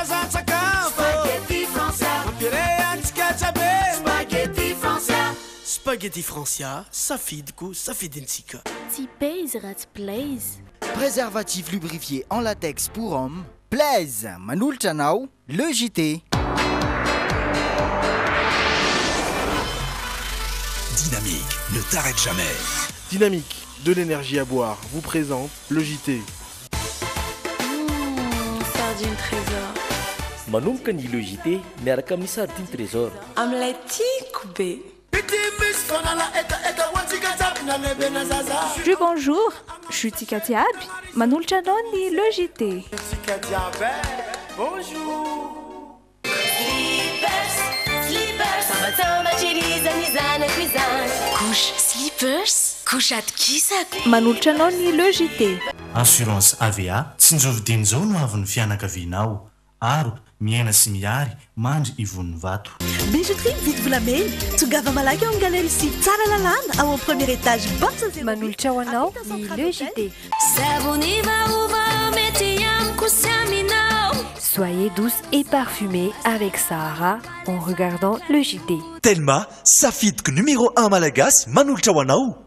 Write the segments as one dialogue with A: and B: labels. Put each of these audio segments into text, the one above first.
A: Karazan-tsakafo. Spaghetti Francia. Mampiray antsika jiaby e. Spaghetti Francia. Spaghetti Francia, safidiko, safidintsika.
B: Tsy Paze raha tsy Blaze.
C: Préservatif lubrifié en latex pour homme, Blaze manolotra anao Le JT.
D: Dynamique ne t'arrête jamais.
E: Dynamique, de l'énergie à boire, vous présente le JT.
B: Mmh, sardine trésor.
F: Manomboka ny Le JT miaraka amin'ny Sardine Trésor.
G: Amin'ilay tiako be.
H: Jus bonjour, jus tsika jiaby, manolotra anao ny Le JT.
A: Bonjour.
I: Slippers, slippers, sambatsambatry ery izany zanako izany.
G: Couche slippers, couche atokisako.
H: Manolotra anao ny Le JT.
J: Assurance AVA, tsinjovy dieny izao no haavon'ny fianakavianao. Aro, miaina sy mihary, mandry ivon'ny vato.
K: Bijouterie mividy volamena, tongava malaky ao amin'ny galerie sy Tsaralalàna ao amin'ny premier étage box zéro huit.
L: Manolotra ho anao ny Le JT.
I: Savony vaovao mety amiko sy aminao.
L: Soyez douce et parfumée avec Sahara en regardant le JT.
D: Telma, safidiko numéro un malagasy manolotra ho anao.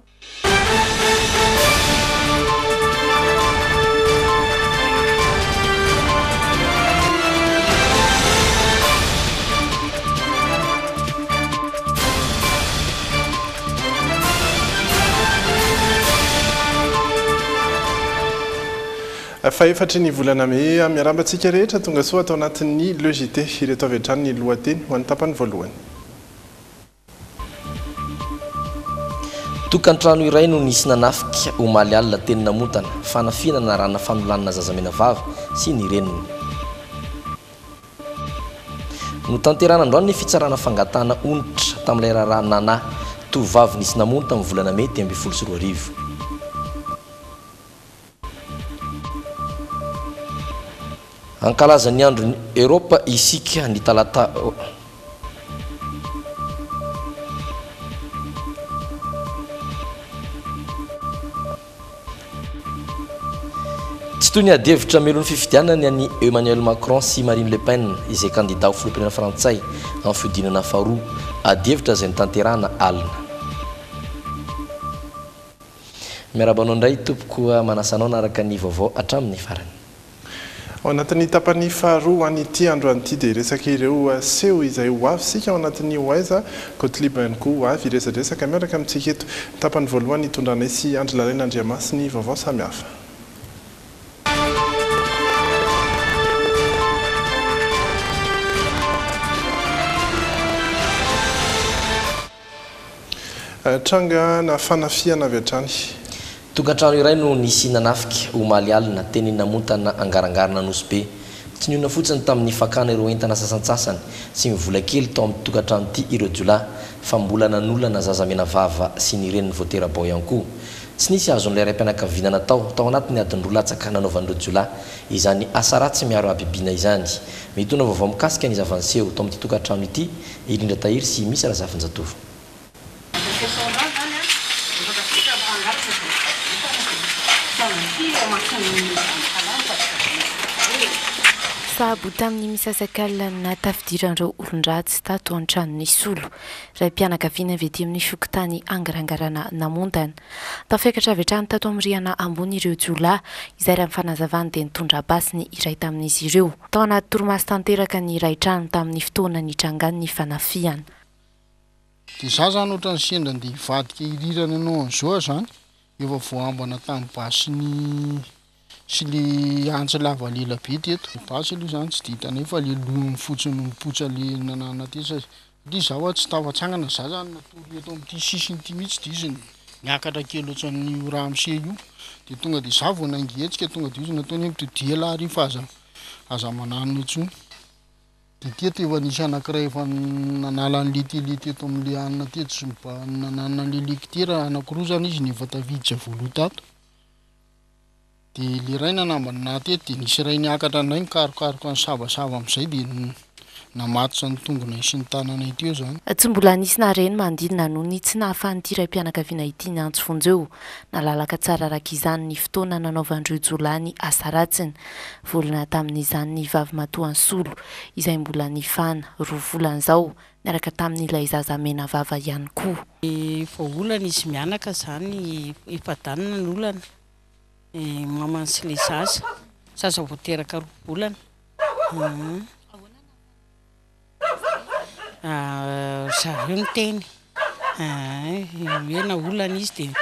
E: Fahefatry ny volana mey, miarahaba antsika rehetra tonga soa ato anatin'ny Le JT. Ireto avy hatrany ny lohateny ho an'ny tapany voalohany.
F: Tokantrano iray no nisy nanafika omaly alina teny Namontana, fanafihana narahana fanolanana zaza menavava sy ny reniny. Notanterahina androany ny fitsarana fangatahana onitra tamin'ilay raharaha Nana, tovovavy nisy namono tamin'ny volana mey 2013. Hankalaza ny andron'i Eoropa isika ny talata. Tsy toy ny adihevitra mialoha ny fifidianana ny an'i Emmanuel Macron sy Marine Le Pen izay kandida ho filoham-pirenena frantsay amin'ny fihodinana faharoa. Adihevitra izay notanterahana alina. Miarahaba anao indray tompoko manasa anao hanaraka ny vaovao hatramin'ny farany.
E: Ao anatin'ny tapany faharoa ho an'ity androany ity dia hiresaka ireo seho izay ho avy isika ao anatin'ny Ho Aiza, Gottlieb ihany koa ho avy hiresadresaka miaraka amintsika eto. Ny tapany voalohany hitondranay sy Andry Lalaina Andriamasy ny vaovao samihafa. Tranga na fanafihana avy hatrany.
F: Tokantrano iray no nisy nanafika, omaly alina, teny Namontana Angarangarina Anosibe. Tsy nionona fotsiny tamin'ny fakana ireo entana sasantsasany sy ny vola kely tao amin'ity tokantrano ity ireo jiolahy fa mbola nanolana zaza menavava sy ny reniny vao tera-bao ihany koa. Tsy nisy azon'ilay raim-pianakaviana natao tao anatin'ny adiny roa latsaka nanaovan'ireo jiolahy izany asa ratsy miaro habibiana izany. Mitondra vaovao mikasika ny zava-niseho tao amin'ity tokantrano ity i Rindra Tahiry sy Misa Razafinjatovo.
B: Sahabo tamin'ny misasakalina no nahatafidiran'ireo olon-dratsy tato an-tranon'i Solo, raim-pianakaviana avy ety amin'ny fokontany Angarangarana Namontana. Tafiakatra avy hatrany tato amin'ny rihana ambony ireo jiolahy, izay raha ny fanazavany dia nitondra basy ny iray tamin'izy ireo. Tao anaty torimaso tanteraka ny iray trano tamin'ny fotoana nitrangan'ny fanafihana.
M: Dia za zany ohatran'ny sendra andeha hivadika hirirana anao an'izao aho zany, efa voaambana tamin'ny basy ny sy le antsy lava lela be teto. Le basy aloha zany tsy de hitanay fa le lohany fotsiny nipotsa le nanana teto satria za hoa tsy tafatsangana, za zany natory eto amin'ity sisiny ity mihitsy de izy niakatra kely ohatran'io ramose io de tonga de za vao naingihetsika tonga de izy nataony hoe mitodiha lah ry fa aza aza mananona intsony. Dia teto efa nisy anankiray efa nanala an'le télé teto amin'le anona teto sy nanana an'le lecteur anankiroa zany izy no efa tafiditra voaloha tato. Dia le iray nanambana teto dia nisy iray niakatra indray nikarokaroka nisavasava amin'izay dia Namatotra ny tongonay sy ny tananay teo izany.
B: Tsy mbola nisy nahare ny manodidina noho ny tsy nahafahan'ity raim-pianakaviana ity niantso vonjeo. Nalalaka tsara araka izany ny fotoana nanaovan'ireo jiolahy ny asa ratsiny. Volana tamin'izany ny vavimatoan'i Solo, izay mbola nifana, roa volana izao, niaraka tamin'ilay zaza menavava ihany koa.
N: Voaolana izy mianaka izany, efa-danina ny olana, mamany sy ilay zaza, zaza vao teraka roa volana. Zareo niteny hoe naolana izy dia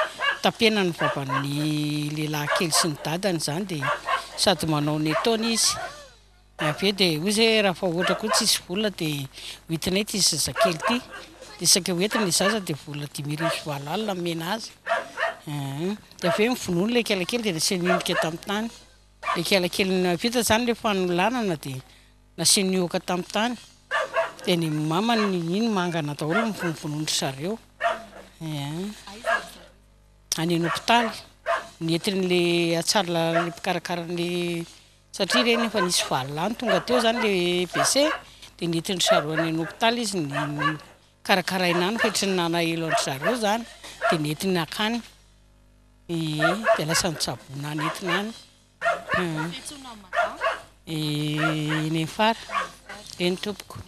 N: tapena ny vavan'ny lehilahy kely sy ny dadany izany dia sady manao ny ataony izy. Avy eo dia hoy izy hoe raha fa ohatra koa tsisy vola dia ho entinay ity zazakely ity. Dia saika ho entiny ilay zaza dia vola 825 nomena azy. Dia avy eo novonoiny ilay kelikely dia nasiany ondrika tamin'ny tany. Ilay kelikely vita izany ilay fanolanana dia nasiany nihoaka tamin'ny tany. Dia ny mamany iny mangana daholo ny vonovonoin-dry zareo. Any an-hopitaly. Nentin'ilay Atsarilalana ilay mpikarakara an'ilay satria ireny efa nisy valo lahy no tonga teo izany ilay BC dia nentin-dry zareo any an-hopitaly izy nokarakaraina any fa ohatran'ny nanahelo an-dry zareo izany dia nentiny nankany. Ie, dia lasa nitsaboana any entina any. Ee, Nenifara. Eny tompoko.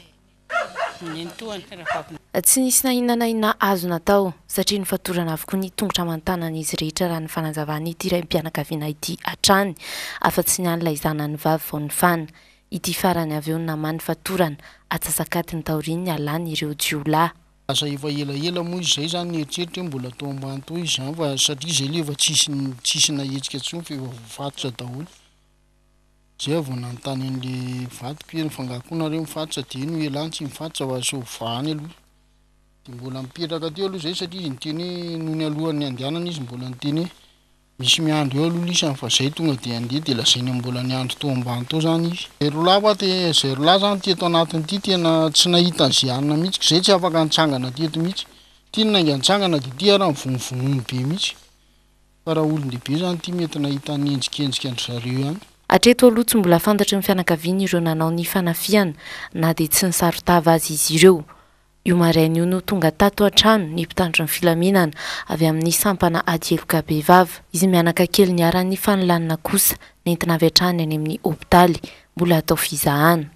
N: Nenitoany, rahavaviny.
B: Tsy nisy na inona na inona azo natao, satria nofatorana avokoa ny tongotra aman-tanan'izy rehetra raha ny fanazavan'ity raim-pianakaviana ity hatrany, afa-tsy ny an'ilay zanany vavy vao nifana. Ity farany avy eo namaha ny fatorana, atsasak'adiny taorian'ny nialan'ireo jiolahy.
M: Lasa efa elaela moa izy zay zany nieritreritra hoe mbola tao ambany tao izy zany fa satria zay le efa tsisy tsisy nahetsika intsony fa efa voafatotra daholo. Zay aho vao nanontany an'le vadiko hoe fa nga koa nareo mifatotra de eny hoy elah tsy mifatotra fa sao vahany aloha. De mbola mipetraka teo aloha zay satria izy niteny hoe nony alohan'ny handehanana izy mbola niteny hoe Misy miandry eo aloha lisany fa zay tonga de andeha de lazainy mbola niandry tao ambany tao zany izy. Zay roa lahy fa te zay roa lahy zany teto anatin'ity tena tsy nahita an'izay hanina mihitsy ko zay tsy afaka nitsangana teto mihitsy. Ty no nainga nitsangana de ty ara mivonovonono be mihitsy. Fa raha olon-dehibe zany ty mety nahita niendrikendrika an-dry zareo ihany.
B: Hatreto aloha tsy mbola fantatry ny fianakaviany ireo nanao ny fanafihana na dia tsy nisaron-tava azy izy ireo. Io maraina io no tonga tato an-trano ny mpitandro ny filaminana avy amin'ny sampana ady heloka bevava. Izy mianaka kely niharan'ny fanolanana kosa nentina avy hatrany any amin'ny hopitaly mbola atao fizahana.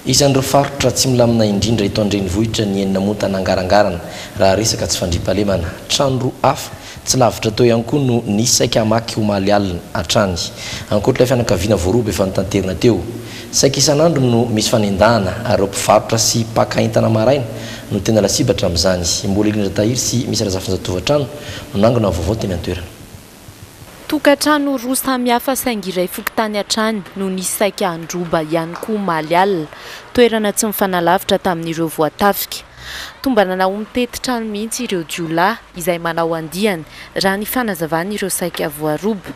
F: Isan'ireo faritra tsy milamina indrindra eto an-drenivohitra ny eny Namontana Angarangarana raha resaka tsy fandriampahalemana. Trano roa hafa tsy lavitra teo ihany koa no nisy saika hamaky omaly alina hatrany. Ankoatra ilay fianakaviana voaroba efa notanterina teo. Saika isan'andro no misy fanendahana ary ireo mpivarotra sy mpaka entana maraina no tena lasibatra amin'izany. Mbola Indrindra Tahiry sy Misa Razafinjatovo hatrany no nangona ny vaovao teny an-toerana.
B: Tokantrano roa samy hafa saingy iray fokontany hatrany no nisy saika handroba ihany koa omaly alina. Toerana tsy mifanalavitra tamin'ireo voatafika. Tombanana ho mitety trano mihitsy ireo jiolahy izay manao andiany raha ny fanazavan'ireo saika voaroba.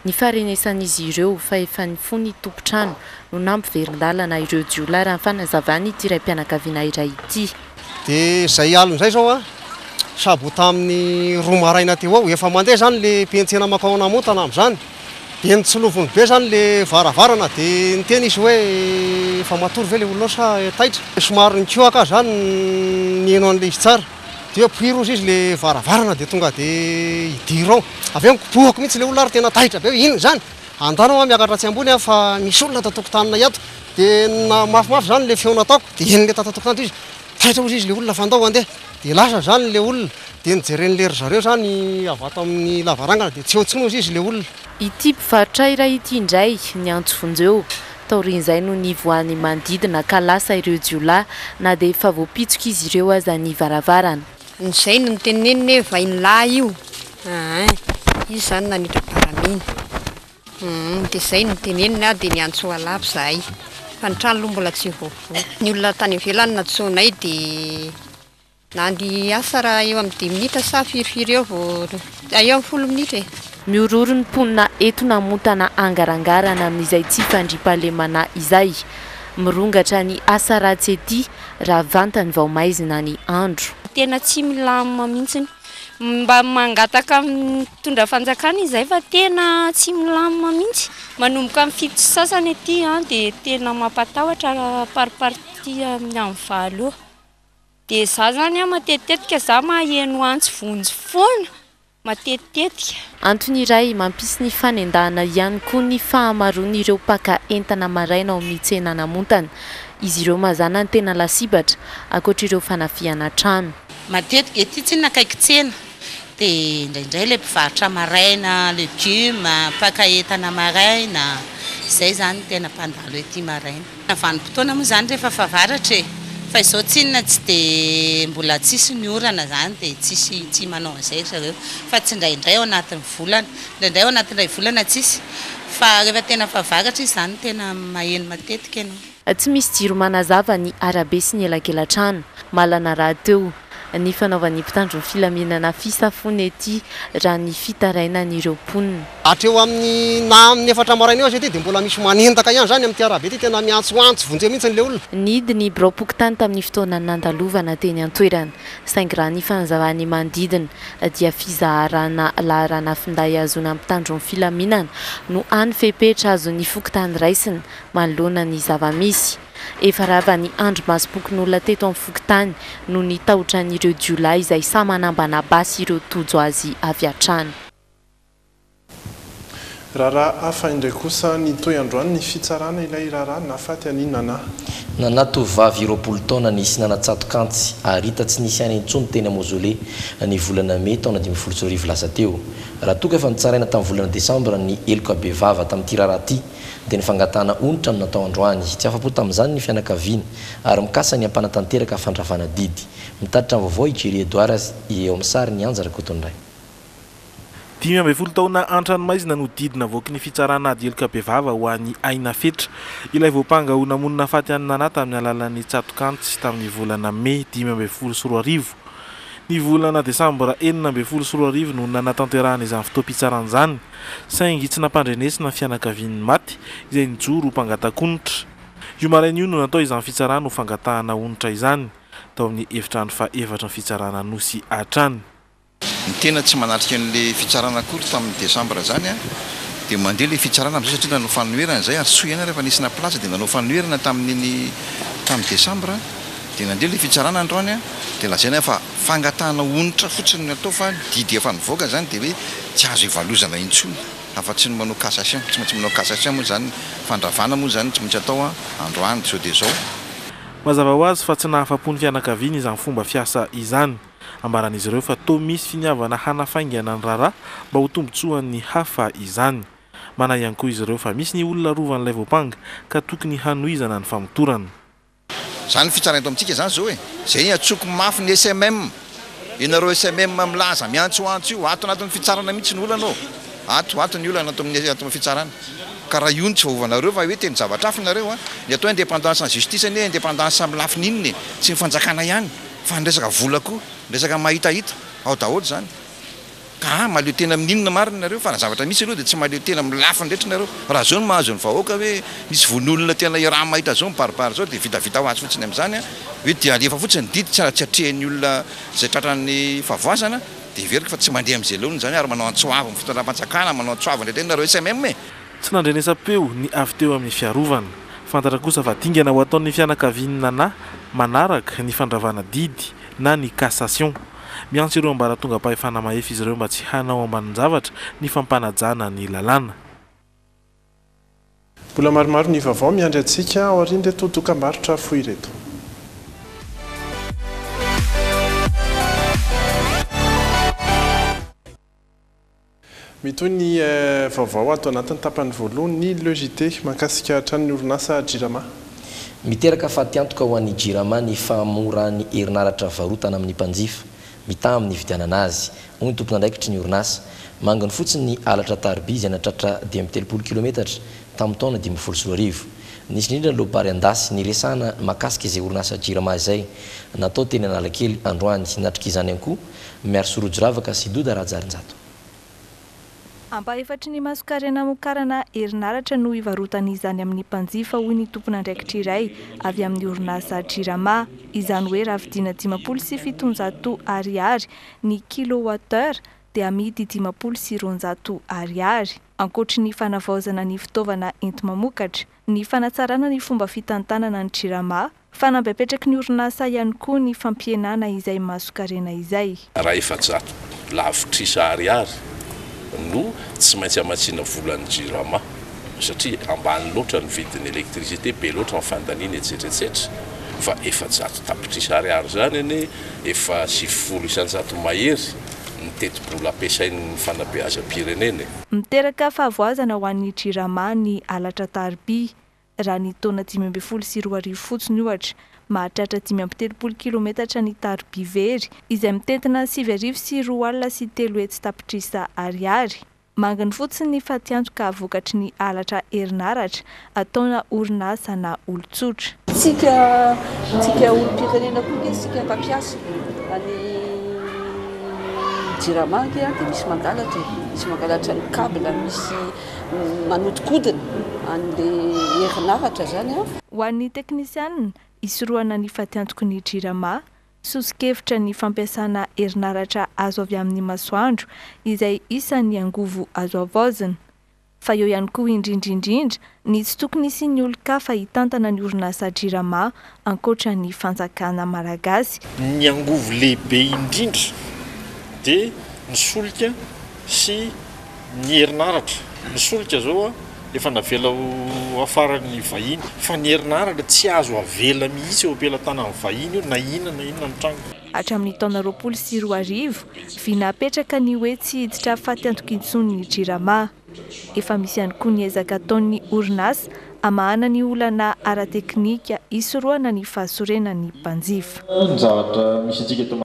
B: Ny faharenesan'izy ireo fa efa nifoha ny tompon-trano no nampiverin-dalana ireo jiolahy raha ny fanazavan'ity raim-pianakaviana iray ity.
O: Dia izay alina izay izao an, sabo tamin'ny roa maraina teo eo, efa mandeha izany ilay mpiantsena mankao Namontana amin'izany, dia notsiloviny be izany ilay varavarana dia niteny izy hoe efa matory ve ilay olona ao sa taitra? Somary nikohaka aho izany niheno an'ilay izy tsara. Dia poiro ozy izy le varavarana dia tonga dia idiro ao. Avy eo nikobohako mihitsy le olona ary tena taitra be hoe inona izany? Andana hoa miakatra atsy ambony aho fa misy olona ato an-tokotaninay ato. Dia na mafimafy izany le feo nataoko dia henon'le tato an-tokotany teo izy. Taitra ozy izy le olona fa andao handeha. Dia lasa izany le olona. Dia nojeren'le ry zareo izany avy ato amin'ny lavarangana dia tsy eo intsony ozy izy le olona.
B: Ity mpivarotra iray ity indray niantso vonjeo. Taorian'izay no nivoahan'ny manodidina ka lasa ireo jiolahy na dia efa voapitsoka izy ireo aza ny varavarana.
P: Izay no noteneniny hoe vahiny lahy io aa izy izany nanitra baramina humm dia izay no noteneniny aho dia niantso alavo izahay fa ny trano aloha mbola tsy voavoha. Ny olona tany ivelany nantsoinay dia Nandy asa raha eo amin'ny dimy minitra sa firifiry eo vao, eo amin'ny folo minitra e.
B: Mihorohoro ny mponina eto Namontana angarangarana amin'izay tsy fandriampahalemana izay. Mirongatra ny asa ratsy ety raha vantany vao maizina ny andro.
Q: Tena tsy milamina mihitsiny. Mba mangataka amin'ny mpitondra fanjakana izahay fa tena tsy milamina mihitsy. Manomboka amin'ny 7h30 aty dia tena mampatahotra pariparty amin'ny amin'ny 8 eo. Dia izaho izany matetitetika izaho maheno antso vonjy foana matetitetika.
B: Antony iray mampisy ny fanendahana ihany koa ny fahamaroan'ireo mpaka entana maraina ao amin'ny tsena Namontana. Izy ireo mazàna no tena lasibatra, ankoatra ireo fanafihana trano.
R: Matetika ety tsinona akaiky tsena dia indraindray ilay mpivarotra maraina legioma, mpaka entana maraina, izay izany no tena mpandalo ety maraina. Vanim-potoana moa izany rehefa fahavaratra e! Fa izao tsinona tsy dia mbola tsisy ny orana izany dia tsisy tsy manao an'izay ry zareo fa tsindraindray ao anatin'ny volana, indraindray ao anatin'ny iray volana tsisy fa rehefa tena fahavaratra izy izany no tena maheno matetika ianao.
B: Tsy misy jiro manazava ny arabe sy ny elakelan-trano. Malana rahateo ny fanaovan'ny mpitandro ny filaminana fisafoana ety raha ny fitarainan'ireo mponina.
O: Hatreo amin'ny na amin'ny efatra maraina eo aza ity dia mbola misy manendaka ihany izany amin'ity arabe ity, tena miantsoantso vonjeo mihitsy ilay olona.
B: Nihidy ny biraom-pokontany tamin'ny fotoana nandalovana teny an-toerana, saingy raha ny fanazavan'ny manodidina dia fizaharana laharana finday ahazoana mpitandro ny filaminana no hany fepetra azon'ny fokontany raisina manoloana ny zava-misy. Efa rava ny andrimasom-pokonolona teto amin'ny fokontany noho ny tahotra an'ireo jiolahy izay sahy manambana basy ireo tojo azy avy hatrany.
E: Raharaha hafa indray kosa, nitohy androany ny fitsarana ilay raharaha nahafaty an'i Nana.
F: Nana tovovavy 20 taona nisy nanatsatokantsy ary hita tsy nisy aina intsony teny Mausolée ny volana mey taona 2015 lasa teo. Raha toa ka efa notsaraina tamin'ny volana desambra ny heloka bevava tamin'ity raharaha ity dia ny fangatahana onitra no natao androany. Tsy afa-po tamin'izany ny fianakaviana ary mikasa ny hampanatanteraka fandravana didy. Mitatitra ny vaovao i Jerry Edouard eo amin'ny sary ny Anja Rakotonindray.
S: 15 taona an-tranomaizina no didy navoaky ny fitsarana ady heloka bevava ho an'i Aina Fetra, ilay voampanga ho namono nahafaty an'i Nana tamin'ny alalan'ny tsatok'antsy tamin'ny volana mey 2015. Ny volana desambra 2016 no nanatanterahana izany fotoam-pitsarana izany, saingy tsy nampandrenesina ny fianakavian'ny maty, izay nijoro ho mpangatak'onitra. Io maraina io no natao izany fitsarana ho fangatahana onitra izany, tao amin'ny efitrano fahefatry ny fitsarana Anosy hatrany.
T: Ny tena tsy manatrika an'ilay fitsarana akory tamin'ny desambra izany dia mandeha ilay fitsarana amin'izay satria nanao fanoherana izay ary soa ihany ary efa nisy nampilaza dia nanao fanoherana tamin'iny tamin'ny desambra dia nandeha ilay fitsarana androany dia lazaina fa fangatahana onitra fotsiny no atao fa ny didy efa nivoaka izany dia hoe tsy azo ivalozana intsony afa-tsy ny manao cassation, tsy maintsy manao cassation moa izany, fandravana moa izany tsy maintsy atao androany izao dia izao.
S: Mazava ho azy fa tsy nahafa-po ny fianakaviany izany fomba fiasa izany. Ambaran'izy ireo fa toa misy finiavana hanafaingana ny raharaha mba ho tombontsoan'ny hafa izany. Manahy ihany koa izy ireo fa misy ny olona arovan'ilay voampanga ka tokony hanohizana ny famotorana.
T: Zany fitsarana eto amintsika zany zao e! Zay iantsoako mafy ny smm, ianareo smm milaza miantsoantso io, ato anatin'ny fitsarana mihitsy ny olana ô! Ato ato ny olana ato amin'ny ato amin'ny fitsarana. Ka raha io no tsy voaovanareo fa hoe teny zavatra hafa nareo a! Ny atao indépendance ny justice anie indépendance amin'ny lafiny inona e! Tsy ny fanjakana ihany fa ny resaka vola koa, ny resaka mahitahita, ao daholo zany. Ka mahaleo tena amin'ny inona marina nareo? Fa raha zavatra misy aloha dia tsy mahaleo tena amin'ny lafiny rehetra nareo. Raha zao no mahazo ny vahoaka hoe misy vono olona tena iaraha mahita zao mibaribary zao dia vitavita ho azy fotsiny amin'izany an, hoe dia alefa fotsiny ny didy tsy tsy atrehin'ny olona izay tratran'ny fahavoazana dia heveriko fa tsy mandeha amin'izay laoniny izany ary manao antso avo amin'ny fitondram-panjakana, manao antso avo indray indray nareo SMM e!
S: Tsy nandrenesam-peo ny avy teo amin'ny fiarovana. Fantatra kosa fa dingana ho ataon'ny fianakavian'i Nana manaraka ny fandravana didy na ny cassation. Miantso ireo ambaratongam-pahefana mahefa izy ireo mba tsy hanao ambanin-javatra ny fampanajana ny lalàna.
E: Mbola maromaro ny vaovao miandry antsika aorian'ireto dokambarotra fohy ireto. Mitohy ny vaovao ato anatin'ny tapany voalohany ny Le JT mahakasika hatrany ny orinasa Jirama.
F: Miteraka fatiantoka ho an'ny Jirama ny fahamoran'ny herinaratra varotana amin'ny mpanjifa mitaha amin'ny hividianana azy, hoy ny tompon'andraikitry ny orinasa. Manginy fotsiny ny halatra tariby izay nahatratra 35 kilometatra tamin'ny taona 2015. Nisy indrindra ny loabary an-dasy niresahana mahakasika izay orinasa Jirama izay natao teny Analakely androany. Natrika izany ihany koa Miarisoa Rojo Ravaka sy Doda Rajarinjato.
H: Ampahefatry ny masonkarena hamokarana herinaratra no hivarotana izany amin'ny mpanjifa, hoy ny tompon'andraikitra iray avy amin'ny orinasa Jirama. Izany hoe raha vidiana 750 ariary ny kilowattheure dia amidy 250 ariary. Ankoatry ny fanavaozana ny fitaovana enti-mamokatra, ny fanatsarana ny fomba fitantanana ny Jirama, Fanamby apetraky ny orinasa ihany koa ny fampihenana izay masonkarena izay.
U: Raha 400 lavitrisa ariary no tsy maintsy hamatsiana vola ny Jirama satria ambany loatra ny vidin'ny électricité, be loatra ny fandaniana etsetra etsetra, fa 400 tapitrisa ariary izany anie efa 90% mahery ny tetibola ampiasain'ny fanabeazam-pirenena e.
H: Miteraka fahavoazana ho an'ny Jirama ny halatra tariby. Raha ny taona 2015 fotsiny ohatra, mahatratra 35 kilometatra ny tariby very, izay mitentina 320 300 tapitrisa ariary. Manginy fotsiny ny fatiantoka vokatry ny halatra herinaratra ataona orinasa na olon-tsotra.
V: Tsika tsika olom-pirenena koa nge isika mpampiasa any jirama nge dia misy mangalatra e, misy mangalatra ny cable, misy manodikodina an'le herinaratra zany an.
H: Ho an'ny teknisianina, hisorohana ny fatiantoky ny Jirama, soso-kevitra ny fampiasana herinaratra azo avy amin'ny masoandro izay isan'ny angovo azo havaozina. Fa eo ihany koa indrindra indrindra ny tsy tokony hisian'ny olon-kafa hitantana ny orinasa Jirama ankoatra ny fanjakana malagasy.
W: Ny angovo lehibe indrindra dia ny solika sy Ny herinaratra, ny solika zao efa navela ho hafaran'ny vahiny fa ny herinaratra tsy azo avela mihitsy eo am-pelatanan'ny vahiny io na inona na inona mitranga.
H: Hatramin'ny taona 2020, vina apetraka ny hoe tsy hiditra faty antoka intsony ny Jirama. Efa misy ihany koa ny ezaka ataon'ny orinasa hamahana ny olana ara-teknika hisorohana ny fahasorenan'ny mpanjifa.
W: Ny zavatra misy antsika eto.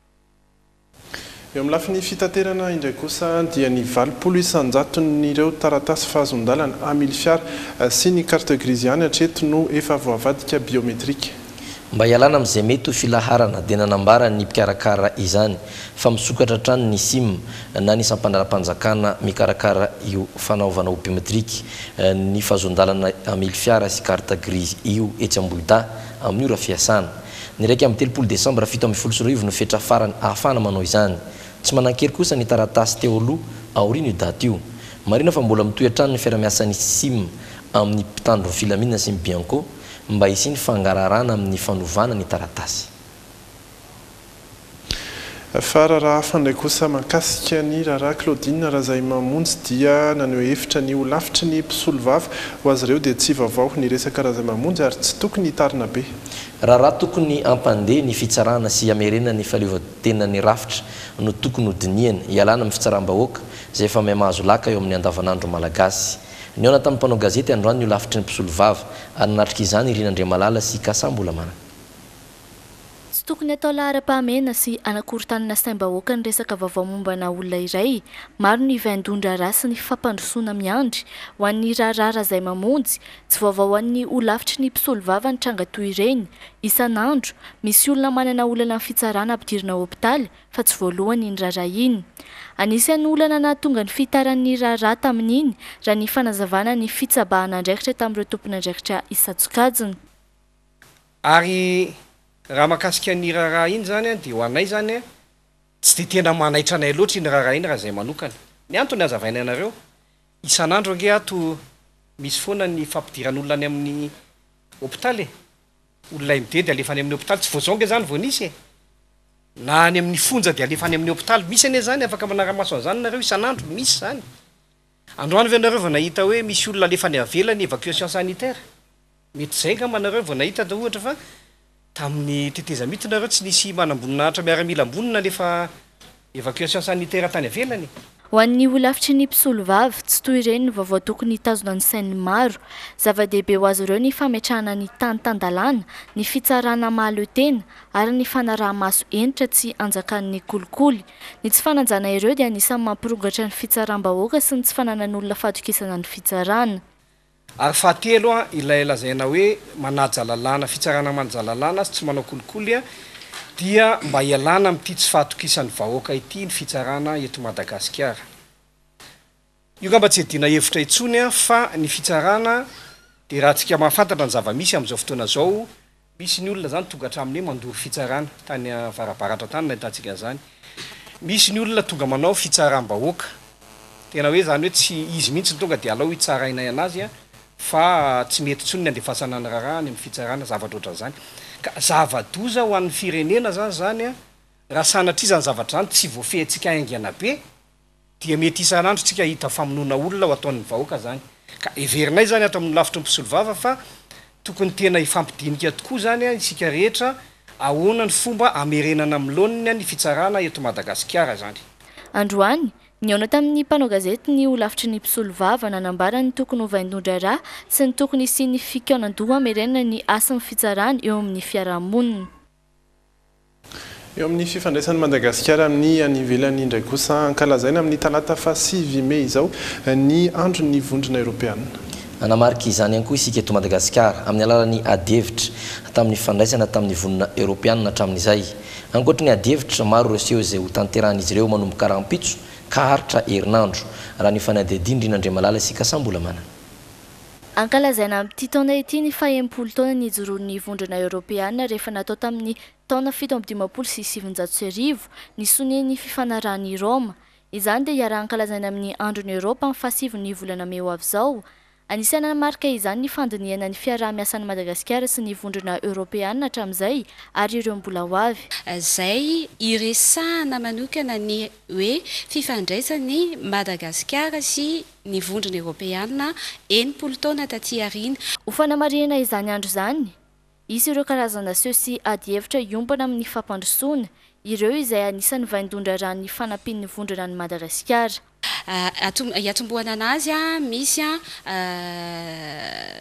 E: Eo amin'ny lafiny fitaterana indray kosa dia ny 80 isan-jaton'ireo taratasy fahazoan-dalana hamily fiara sy ny carte grise ihany hatreto no efa voavadika biometrika.
F: Mba hialana amin'izay mety ho filaharana dia nanambara ny mpikarakara izany fa misokatra hatrany ny sim na ny sampandraharam-panjakana mikarakara io fanaovana ho biometrika ny fahazoan-dalana hamily fiara sy carte grise io etsy Ambohidahy amin'ny ora fiasana. Ny 31 desambra 2017 no fetra farany ahafahana manao izany. Tsy manan-kery kosa ny taratasy teo aloha aorian'io daty io. Marihina fa mbola mitohy hatrany ny fiarahamiasan'ny Sim amin'ny mpitandro ny filaminana sy ny Bianco mba hisian'ny fangaraharana amin'ny fanovana ny taratasy.
E: Fa raharaha hafa indray kosa mahakasika ny raharaha Claudine Razaimamonjy dia naneho hevitra ny holafitry ny mpisolovava. Ho azy ireo dia tsy vaovao ny resaka Razaimamonjy ary tsy tokony hitarina be.
F: Raharaha tokony hampandeha ny fitsarana sy hamerenana ny fahaleovantenan'ny rafitra no tokony ho dinihana, hialana amin'ny fitsaram-bahoaka izay efa miha-mahazo laka eo amin'ny andavanandro malagasy. Nihaona tamin'ny mpanao gazety androany ny holafitry ny mpisolovava ary nanatrika izany i Rina Andriamalala sy Kasa Mbolamanana.
B: Tsy tokony atao laharam-pahamehana sy hanakorontanana saim-bahoaka ny resaka vaovao mombana olona iray. Maro ny vaindohan-draharaha sy ny fampandrosoana miandry. Ho an'ny raharaha Razaimamonjy, tsy vaovao ho an'ny holafitry ny mpisolovava ny tranga toy ireny. Isan'andro, misy olona manana olana amin'ny fitsarana ampidirina hopitaly fa tsy voalohany iny raharaha iny. Anisan'ny olana nahatonga ny fihitaran'ny raharaha tamin'iny, raha ny fanazavana ny fitsabahana andraikitra tamin'ireo tompon'andraikitra isan-tsokajiny.
X: Ary raha mahakasika ny raharaha iny izany dia ho anay izany tsy dia tena manaitra anay loatra iny raharaha iny raha izay manokana. Ny antony hazavaina anareo, isan'andro ange ato misy foana ny fampidiran'olona any amin'ny hopitaly e! Olona MD dia alefa any amin'ny hopitaly, tsy vao izao ange izany vao nisy e! Na any amin'ny fonja dia alefa any amin'ny hopitaly, misy anie izany, afaka manara-maso an'izany nareo isan'andro, misy izany. Androany ve nareo vao nahita hoe misy olona alefa any avelany évacuation sanitaire? Mety izay angamba nareo vao nahita ohatra fa tamin'ny tetezamita nareo tsy nisy manamboninahitra miaramila ambony nalefa évacuation sanitaire tany avelany e.
B: Ho an'ny holafitry ny mpisolovava, tsy toy ireny ny vaovao tokony hitazona ny sain'ny maro. Zava-dehibe ho azy ireo ny fametrahana ny tany tan-dalàna, ny fitsarana mahaleo tena ary ny fanaraha-maso hentitra tsy hanjakan'ny kolikoly. Ny tsy fanajana ireo dia anisan'ny mampirongatra ny fitsaram-bahoaka sy ny tsy fananan'olona fatokisana ny fitsarana.
X: Ary fahatelo, ilay lazaina hoe manaja lalàna, fitsarana manaja lalàna sy tsy manao kolikoly dia mba hialana amin'ity tsy fahatokisan'ny vahoaka ity ny fitsarana eto Madagasikara. Io angamba tsy iadiana hevitra intsony fa ny fitsarana dia raha tsika mahafantatra ny zava-misy amin'izao fotoana izao, misy ny olona izany tonga hatramin'ny hoe mandoro fitsarana, tany avarabaratra tany no nahitantsika an'izany, misy ny olona tonga manao fitsaram-bahoaka, tena hoe izany hoe tsy izy mihitsy no tonga dia alao hitsarainay an'azy fa tsy mety intsony ny handefasana ny raharaha any amin'ny fitsarana, zavatra ohatran'izany. Ka zava-doza ho an'ny firenena izany izany raha sanatria izany zavatra izany tsy voafehintsika haingana be, dia mety isan'andro tsika hahita famonoana olona ho ataon'ny vahoaka zany. Ka heverinay zany ato amin'ny lafitry ny mpisolovava fa tokony tena hifampidinika tokoa zany isika rehetra ahoana ny fomba hamerenana amin'ny laoniny ny fitsarana eto Madagasikara zany.
A: Androany, nihaona tamin'ny mpanao gazety ny holafitry ny mpisolovava nanambara ny tokony ho vaindohan-draharaha sy ny tokony hisian'ny fikaonandoha hamerenana ny hasin'ny fitsarana eo amin'ny fiarahamonina.
E: Eo amin'ny fifandraisan'i Madagasikara amin'ny any ivelany indray kosa, ankalazaina amin'ny talata fahasivy mey izao ny andron'ny Vondrona Eoropeana.
F: Nanamarika izany ihany koa isika eto Madagasikara amin'ny alalan'ny adihevitra tamin'ny fandraisana tamin'ny Vondrona Eoropeana hatramin'izay. Ankoatry ny adihevitra, maro ireo seho izay hotanterahan'izy ireo manomboka rahampitso ka haharitra herinandro, raha ny fanadihadian'i Rina Andriamalala sy Kasambolamanana.
A: Ankalazaina amin'ity taona ity ny faha-enimpolo taona nijoroan'ny Vondrona Eoropeana rehefa natao tamin'ny taona 1957 ny sonian'ny fifanarahan'i Roma. Izany dia hiaraha-ankalazaina amin'ny Andron'i Eoropa amin'ny fahasivin'ny volana mey ho avy izao. Anisan'ny nanamarika izany ny fandinihana ny fiaraha-miasan'i Madagasikara sy ny Vondrona Eoropeana hatramin'izay ary ireo mbola ho avy.
C: Izay hiresahana manokana ny hoe fifandraisan'i Madagasikara sy ny Vondrona Eoropeana 60 taona taty aoriana.
A: Ho fanamarihana izany andro izany, hisy ireo karazana seho sy adihevitra hiompana amin'ny fampandrosoana, ireo izay anisan'ny vaindohan-draharahan'ny fanampian'ny Vondrona an'i Madagasikara.
C: Hiatombohana anazy, misy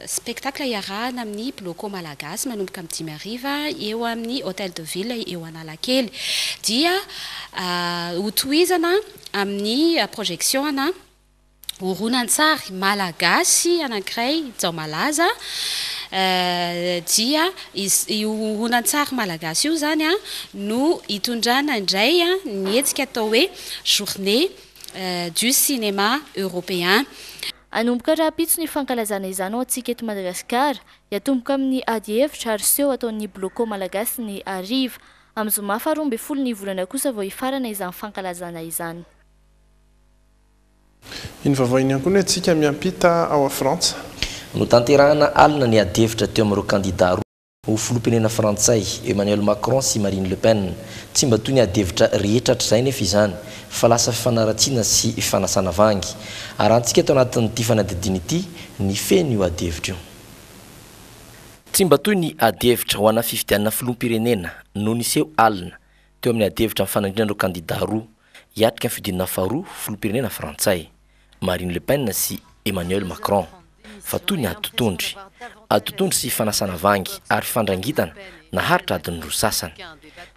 C: spectacle iarahana amin'ny Bloco Malagasy manomboka amin'ny dimy hariva eo amin'ny Hotel de Ville eo Analakely. Dia hotohizana amin'ny projection ana horonantsary malagasy anankiray Jaomalaza dia io horonantsary malagasy io izany no hitondrana indray ny hetsika atao hoe journée du cinéma européen.
A: Hanomboka rahampitso ny fankalazana izany ho antsika eto Madagasikara. Hiatomboka amin'ny ady hevitra ary seho ataon'ny Bloco Malagasy ny hariva. Amin'ny zoma faha 12 ny volana kosa vao hifarana izany fankalazana izany.
E: Iny vaovao iny ihany koa no entintsika miampita ao Frantsa.
F: Notanterahana alina ny adihevitra teo amin'ireo kandidà roa ho filoham-pirenena frantsay, Emmanuel Macron sy Marine Le Pen. Tsy mba toy ny adihevitra rehetra hatrizay nefa izany, fa lasa fifanaratsiana sy fanasana vangy. Arahantsika ato anatin'ity fanadihadiana ity ny feno io adihevitra io. Tsy mba toy ny adihevitra ho ana fifidianana filoham-pirenena no niseho alina teo amin'ny adihevitra nifanandrinan'ireo kandidà roa hiatrika ny fihodinana faharoa filoham-pirenena frantsay, Marine Le Pen sy Emmanuel Macron, fa toy ny ady totohondry. Ady totohondry sy fanasana vangy ary fandrangitana naharitra adiny roa sasany.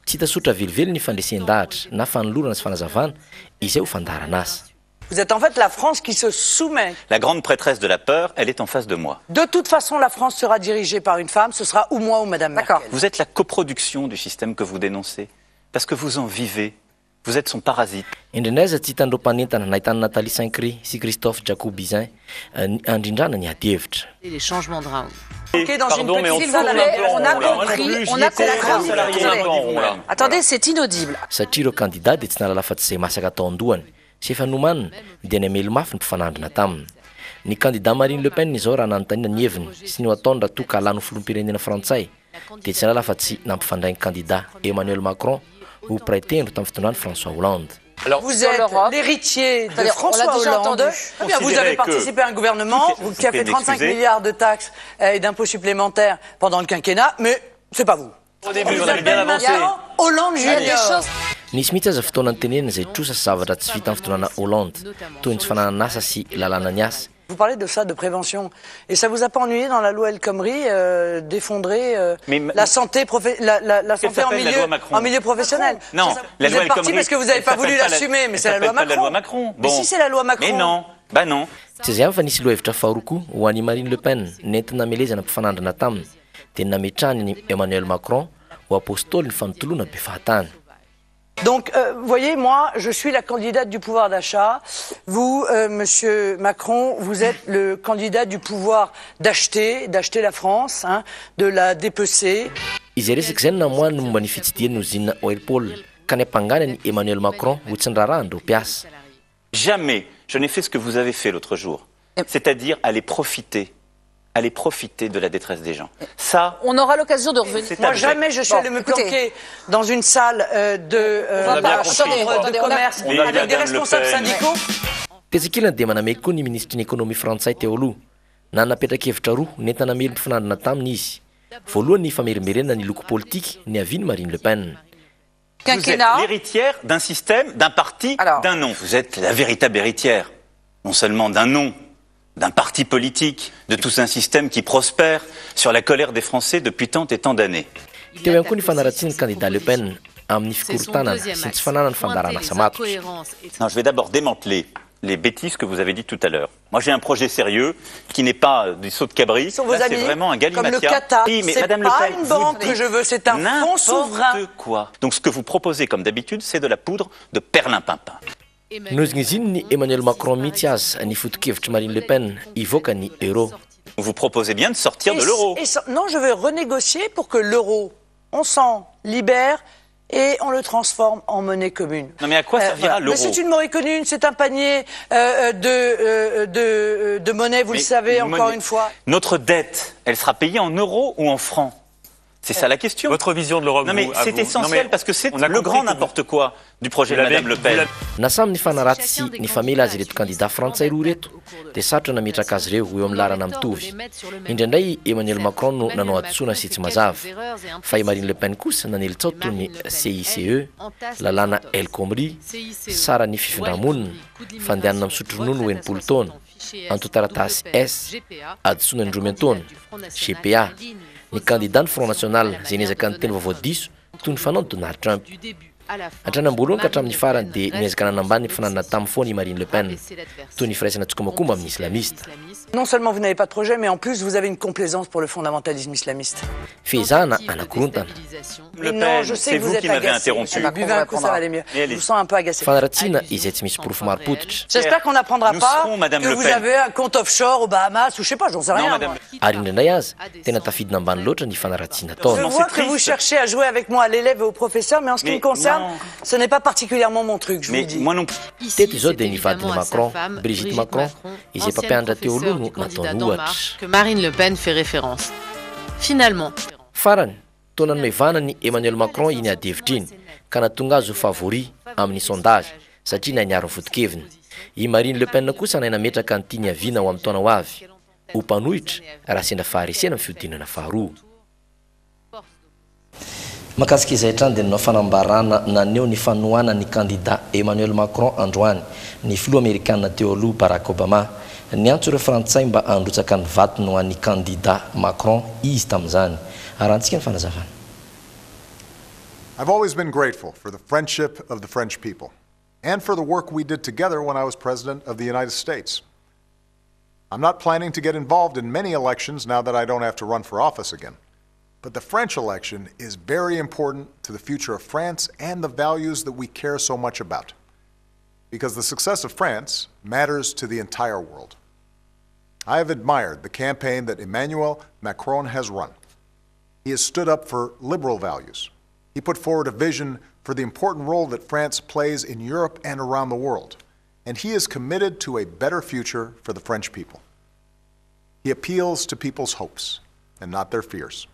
F: Tsy hita soritra velively ny fandresen-dahatra na fanolorana sy fanazavana izay ho fandaharan'asa.
G: Vous êtes en fait la France qui se soumet.
J: La grande prêtresse de la peur, elle est en face de moi.
G: De toute façon, la France sera dirigée par une femme, ce sera ou moi ou Madame Merkel.
J: Vous êtes la coproduction du système que vous dénoncez, parce que vous en vivez. Vous êtes son parasite.
F: Indraindray aza tsy hitan'ireo mpanentana nahitana Nathalie Saint-Cricq sy Christophe Jacobizin ny handrindrana ny adihevitra.
G: Les changements de round. Ok, dans une petite on a compris, on a compris. Attendez, c'est inaudible.
F: Satria ireo kandida dia tsy nahalala afa-tsy izay masaka tao an-dohany sy efa nomaniny dia namely mafy ny mpifanandrina taminy. Ny kandida Marine Le Pen izao raha nanontaniana ny heviny sy ny ho ataony raha toa ka lany ho filoham-pirenena frantsay dia tsy nahalala afa-tsy nampifandray ny kandida Emmanuel Macron ho mpiray tendro tamin'ny fitondran'i François Hollande.
G: Vous êtes l'héritier de François Hollande. Très bien, vous avez participé à un gouvernement qui a fait 35 milliards de taxes et d'impôts supplémentaires pendant le quinquennat, mais c'est pas vous.
J: Au début, on avait bien avancé.
G: Hollande Junior.
F: Nisy mihitsy aza fotoana nitenenana izay trosa sy zavatra tsy vitan'ny fitondrana Hollande, toy ny tsy fananan'asa sy lalàna ny asa.
G: Vous parlez de ça, de prévention. Et ça vous a pas ennuyé dans la loi El Khomri euh, d'effondrer euh, la santé, la, la, la santé en, milieu, en milieu professionnel
J: Non,
G: ça, la vous loi êtes parti parce que vous n'avez pas voulu l'assumer, mais c'est la loi Macron.
J: La loi Macron.
G: Bon. Mais si c'est la loi Macron.
J: Mais non, bah non.
F: Tsy izay ihany fa nisy lohahevitra faharoa koa ho an'i Marine Le Pen nentina namelezana mpifanandrina taminy, dia ny nametrahany an'i Emmanuel Macron ho apostolin'ny fanontoloana be fahatany.
G: Donc, vous voyez, moi, je suis la candidate du pouvoir d'achat. Vous, monsieur Macron, vous êtes le candidat du pouvoir d'acheter, d'acheter la France, hein, de la dépecer.
F: Izay resaka izay no namoahany ny momba ny fitsidihany ny ozinina Whirlpool ka niampangany an'i Emmanuel Macron ho tsy niraharaha an'ireo mpiasa.
J: Jamais je n'ai fait ce que vous avez fait l'autre jour, c'est-à-dire aller profiter, aller profiter de la détresse des gens. Ça,
D: On aura l'occasion de revenir.
J: C'est
G: Moi,
J: abject.
G: jamais je suis
D: Bon,
G: allé me
D: écoutez.
G: planquer dans une salle de
D: On va pas-
G: chambre
D: attendez,
G: de
D: attendez, on a-
G: commerce
J: On a
G: avec des
J: Madame Le
G: responsables
J: Pen.
G: syndicaux.
F: Tetsy ankilany dia manamehy koa ny minisitry ny ekonomia frantsay teo aloha. Nanana petra-kevitra roa nentina namely mpifanandrina taminy izy. Voalohany ny famerimberenana ny loko politika niavian'i Marine Le Pen.
J: Vous êtes
D: Quinquennat.
J: l'héritière d'un système, d'un parti, d'un nom. Vous êtes la véritable héritière, non seulement d'un nom, d'un parti politique, de tout un système qui prospère sur la colère des Français depuis tant et tant d'années.
F: Teo ihany koa ny fanaratsian'ny kandida Le Pen amin'ny fikorontanana sy ny tsy fananany fandaharan'asa matotra.
J: Non, je vais d'abord démanteler les bêtises que vous avez dites tout à l'heure. Moi, j'ai un projet sérieux qui n'est pas du saut de cabri.
G: Ce sont vos
J: Là, c'est
G: amis,
J: vraiment un
G: comme le
J: galimatia.
G: Qatar.
J: Oui, mais
G: C'est
J: Madame Le
G: pas
J: Pen,
G: une
J: vous
G: banque que
J: dites
G: je veux, c'est un fonds
J: n'importe
G: souverain.
J: quoi. Donc, ce que vous proposez, comme d'habitude, c'est de la poudre de perlimpinpin.
F: Nohizingiziny Emmanuel Macron mihitsy aza ny foto-kevitr'i Marine Le Pen hivoaka ny euro.
J: Vous proposez bien de sortir de
G: Et
J: l'euro.
G: non, je veux renégocier pour que l'euro, on s'en libère et on le transforme en monnaie commune.
J: Non, mais à quoi servira
G: voilà.
J: l'euro
G: Mais c'est une monnaie commune, c'est un panier de monnaie, vous
J: Mais
G: le savez,
J: une
G: encore
J: monnaie-
G: une fois.
J: Notre dette, elle sera payée en euros ou en francs? C'est ça la question.
I: Votre vision de l'Europe,
J: Non mais
I: vous, à
J: c'est
I: vous.
J: essentiel
I: Non, mais
J: parce que c'est
I: on a
J: le
I: compris
J: grand
I: que vous-
J: n'importe quoi du projet de
I: Vous l'avez-
J: Madame Le Pen.
I: vous l'avez-
F: Na samy nifanaratsy sy nifamela azy ireto kandida frantsay roa ireto dia sarotra nametraka azy ireo ho eo amin'ny laharana mitovy. Indraindray Emmanuel Macron no nanao hadisoana sy tsy mazava. Fa i Marine Le Pen kosa nanely tsaho toy ny CICE, lalàna El Khomri, saran'ny fifindramonina, fandehanana misotro ronono ho 60 taona, antontaratasy S, hadisoana indroa miantaona, GPA. Ny kandida ny Front National izay niezaka niteny vaovao diso toy ny fanaon'i Donald Trump. Hatrany am-boalohany ka hatramin'ny farany dia niezaka nanambany ny mpifanandrina tamin'ny foana i Marine Le Pen, toy ny firaisana tsikombakomba amin'ny islamista.
G: Non seulement vous n'avez pas de projet, mais en plus vous avez une complaisance pour le fondamentalisme islamiste.
F: Fehezahana anakorontana.
J: Le
G: Non,
J: Pen,
G: je sais
J: c'est
G: que vous
J: vous
G: êtes
J: qui m'avez
G: agacé.
J: interrompu.
G: Monsieur, buvez un coup, ça va aller mieux.
J: Mais allez-y.
G: Je vous sens un peu agacé.
F: Fanaratsiana izay tsy misy porofo marim-pototra.
G: J'espère qu'on n'apprendra
J: Nous
G: pas
J: serons, Madame
G: que
J: Le
G: vous
J: Pen.
G: avez un compte offshore aux Bahamas ou je sais pas, j'en sais
J: Non,
G: rien,
J: Madame
G: moi.
F: Ary indraindray aza tena tafidina ambany loatra ny fanaratsiana ataony.
G: Je vois que vous cherchez à jouer avec moi à l'élève et au professeur, mais en ce qui
J: Mais
G: me concerne,
J: non.
G: ce n'est pas particulièrement mon truc, je vous
J: Mais
G: le dis.
J: moi non plus.
F: Teto izao dia ny vadin'i Macron, Brigitte Macron, izay mpampianatra teo aloha no nataony ohatra.
D: Que Marine Le Pen fait référence. Finalement,
F: Farany, taona nomevanany Emmanuel Macron iny ady hevitra iny ka nahatonga azy ho favori amin'ny sondage satria nahay niaro ny foto-keviny. I Marine Le Pen kosa nahay nametraka ny tiany haviana ho amin'ny taona ho avy. Ho mpanohitra raha sendra faharesena amin'ny fihodinana faharoa. Mahakasika izay hatrany dia nanao fanambarana naneho ny fanohanan'ny kandida Emmanuel Macron androany ny filoha amerikana teo aloha Barack Obama. Niantso ireo frantsay mba handrotsaka ny vatony ho an'ny kandida Macron izy tamin'izany. Arahantsika ny fanazavana.
K: I've always been grateful for the friendship of the French people and for the work we did together when I was President of the United States. I'm not planning to get involved in many elections now that I don't have to run for office again. But the French election is very important to the future of France and the values that we care so much about. Because the success of France matters to the entire world. I have admired the campaign that Emmanuel Macron has run. He has stood up for liberal values. He put forward a vision for the important role that France plays in Europe and around the world. And he is committed to a better future for the French people. He appeals to people's hopes and not their fears.